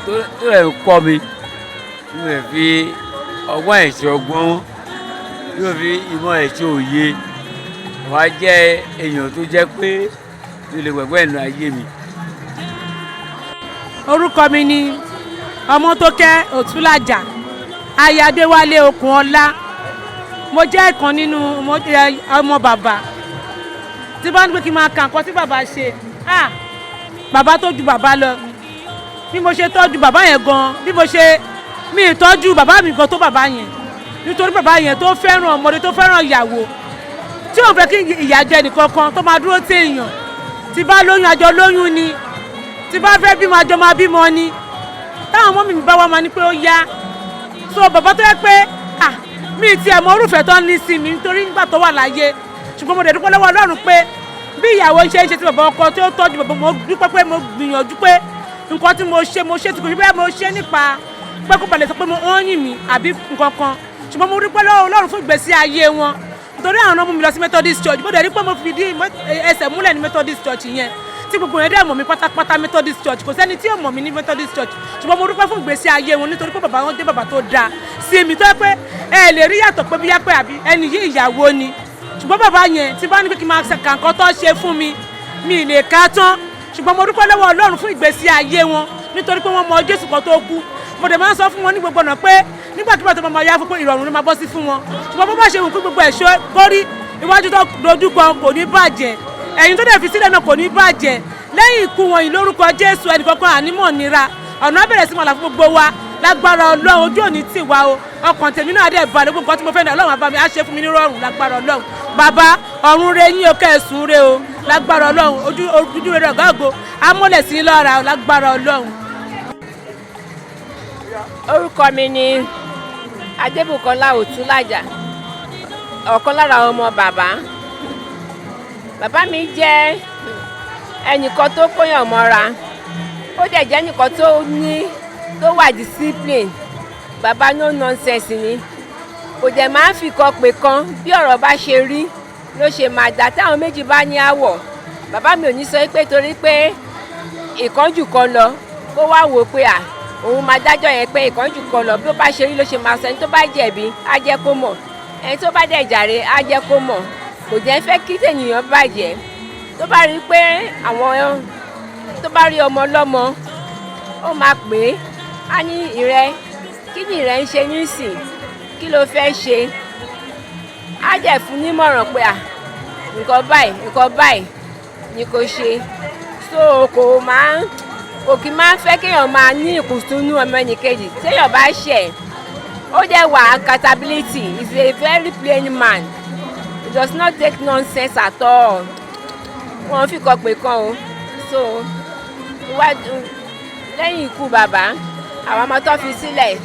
tó dẹ̀ kọ́ mi, tí mo dẹ̀ fi ọgbọ́n ẹ̀sìn ọgbọ́n, tí mo fi ìmọ̀ ẹ̀sìn òye wá, jẹ́ èèyàn tó jẹ́ pé mi ò lè gbàgbé ẹ̀nu ayé mi. Orúkọ mi ni Ọmọtókẹ́ Òtúlàjà, aya Adéwálé Okùnọlá. Mo jẹ́ ìkan nínú ọmọ bàbá. Tí bá ń pè kí n máa kà nǹkan tí bàbá ṣe, ah, bàbá tó ju bàbá lọ. Bí mo ṣe tọ́jú bàbá yẹn gan, bí mo ṣe mi ì tọ́jú bàbá mi gan tó bàbá yẹn, nítorí bàbá yẹn tó fẹ́ràn ọmọdé, tó fẹ́ràn ìyàwó, tí òun fẹ́ kí ìyà jẹ nìkankan, tó máa dúró tí èèyàn. Tí bá lóyún, àjọ lóyún ni. Tí bá fẹ́ bímọ, àjọ máa bímọ ni. Táwọn ọmọ mi bá wá, máa ní pé ó yá. So bàbá tó yẹ pé, ah, mi ì tiẹ̀ mọ orúfẹ́ tó ń ní sí mi, nítorí nígbà tó wà láyé. Ṣùgbọ́n mo dẹ̀ dúpẹ́ lọ́wọ́ Ọlọ́run pé bí ìyàwó ṣe ń ṣe ti bàbá ọkọ tó tọ́jú bàbá, mo dúpẹ́ pé mo gbìyànjú, pé nǹkan tí mo ṣe, mo ṣe tí kò ṣe bẹ́ẹ̀, mo ṣe nípa pé kó balẹ̀ sọ pé mo ń yìn mí àbí nǹkan kan. Ṣùgbọ́n mo dúpẹ́ lọ́wọ́ Ọlọ́run fún ìgbésí ayé wọn, nítorí àwọn ọmọ mi lọ sí Methodist Church. Mo dẹ̀ rí pé mo fi dí ẹsẹ̀ múlẹ̀ ní Methodist Church yẹn, tí gbogbo yẹn dẹ̀ mọ̀ mí pátápátá. Methodist Church, kò sẹ́ni tí ò mọ̀ mí ní Methodist Church. Ṣùgbọ́n mo dúpẹ́ fún ìgbésí ayé wọn, nítorí pé bàbá wọn dé, bàbá tó dáa sí mi, tó yẹ pé ẹ lè rí yàtọ̀ pé bíyá pé àbí ẹni yìí ìyàwó ni. Ṣùgbọ́n bàbá yẹn, tí bá ní pé kí n máa kà nǹkan tó ṣe fún mi, mi lè ká tán. Ṣùgbọ́n mo dúpẹ́ lọ́wọ́ Ọlọ́run fún ìgbésí ayé wọn, nítorí pé wọ́n mọ Jésù kan tó kú. Mo dẹ̀ máa ń sọ fún wọn ní gbogbo ọ̀nà pé nígbàkigbà tó máa yá fún pé ìrọ̀rùn ló máa bọ́ sí fún wọn. Ṣùgbọ́n bó bá ṣe wù kí gbogbo ẹ̀ṣọ́ kórí, iwájú tó dojú kan kò ní bàjẹ́, ẹ̀yìn tó dẹ̀ fi sílẹ̀ náà kò ní bàjẹ́ lẹ́yìn ikú wọn yìí. Lórúkọ Jésù, ẹnìkankan ànímọ̀ nira, ọ̀nà á bẹ̀rẹ̀ sí máa là fún gbogbo wa lágbára Ọlọ́run. Ojú òní tì wá o. Ọkàn tèmi náà dẹ̀ balẹ̀. Gbogbo nǹkan tí mo fẹ́ ní, Ọlọ́run àbá mi á ṣe fún mi ní rọrùn lágbára Ọlọ́run. Bàbá, ọ̀run re yín o, kẹ́ẹ̀sùn re o lágbára Ọlọ́run. Ojú ojú rere ọ̀gá ògo á mọ́lẹ̀ sí lọ́ra o lágbára Ọlọ́run. Orúkọ mi ni Adébùkọ́lá Òtúnlájà, ọ̀kan lára ọmọ bàbá. Bàbá mi jẹ́ ẹnìkan tó kóyàn mọ́ra, ó dẹ̀ jẹ́ ẹnìkan tó ní tó wà discipline. Bàbá no nonsense ni, kò dẹ̀ máa ń fìkan pè kan. Bí ọ̀rọ̀ bá ṣe rí ló ṣe máa dà. Táwọn méjì bá ní àwọ̀, bàbá mi ò ní sọ pé torí pé ìkánjú kan lọ, kó wá wò ó pé à òun máa dájọ́ yẹn pé ìkánjú kan lọ. Bí ó bá ṣe rí ló ṣe máa sọ. Ẹni tó bá jẹ̀bi á jẹ́ kó mọ̀, ẹni tó bá dẹ̀ jàre á jẹ́ kó mọ̀. Kò jẹ́ fẹ́ kí tènìyàn bàjẹ́. Tó bá rí pé àwọn tó bá rí ọmọ ọlọ́mọ, ó máa pè é, á ní, "Ìrẹ, kí ni ìrẹ ń ṣe nísìn? Kí ló fẹ́ ṣe?" Á dẹ̀ fún nímọ̀ràn pé à nǹkan báyìí, nǹkan báyìí ni kò ṣe. So kò kí máa ń fẹ́ kéèyàn máa ní ìkùnsínú ọmọ ẹnìkejì téèyàn bá ṣẹ̀. Ó dẹ̀ wà accountability. He is a very plain man. He does not take nonsense at all. Wọ́n fi kọ pé kan o. So iwájú lẹ́yìn ikú bàbá, àwọn ọmọ tó fi sílẹ̀,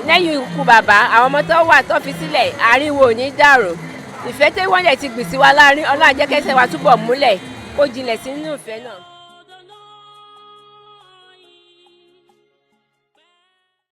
lẹ́yìn ikú bàbá, àwọn ọmọ tó wà tó fi sílẹ̀, àárín wo ò ní dàrú. Ìfẹ́ tí wọ́n dẹ̀ ti gbìn sí wa láàrin, Ọlọ́run á jẹ́ kẹ́sẹ̀ wa túbọ̀ múlẹ̀, kó jinlẹ̀ sínú ìfẹ́ náà.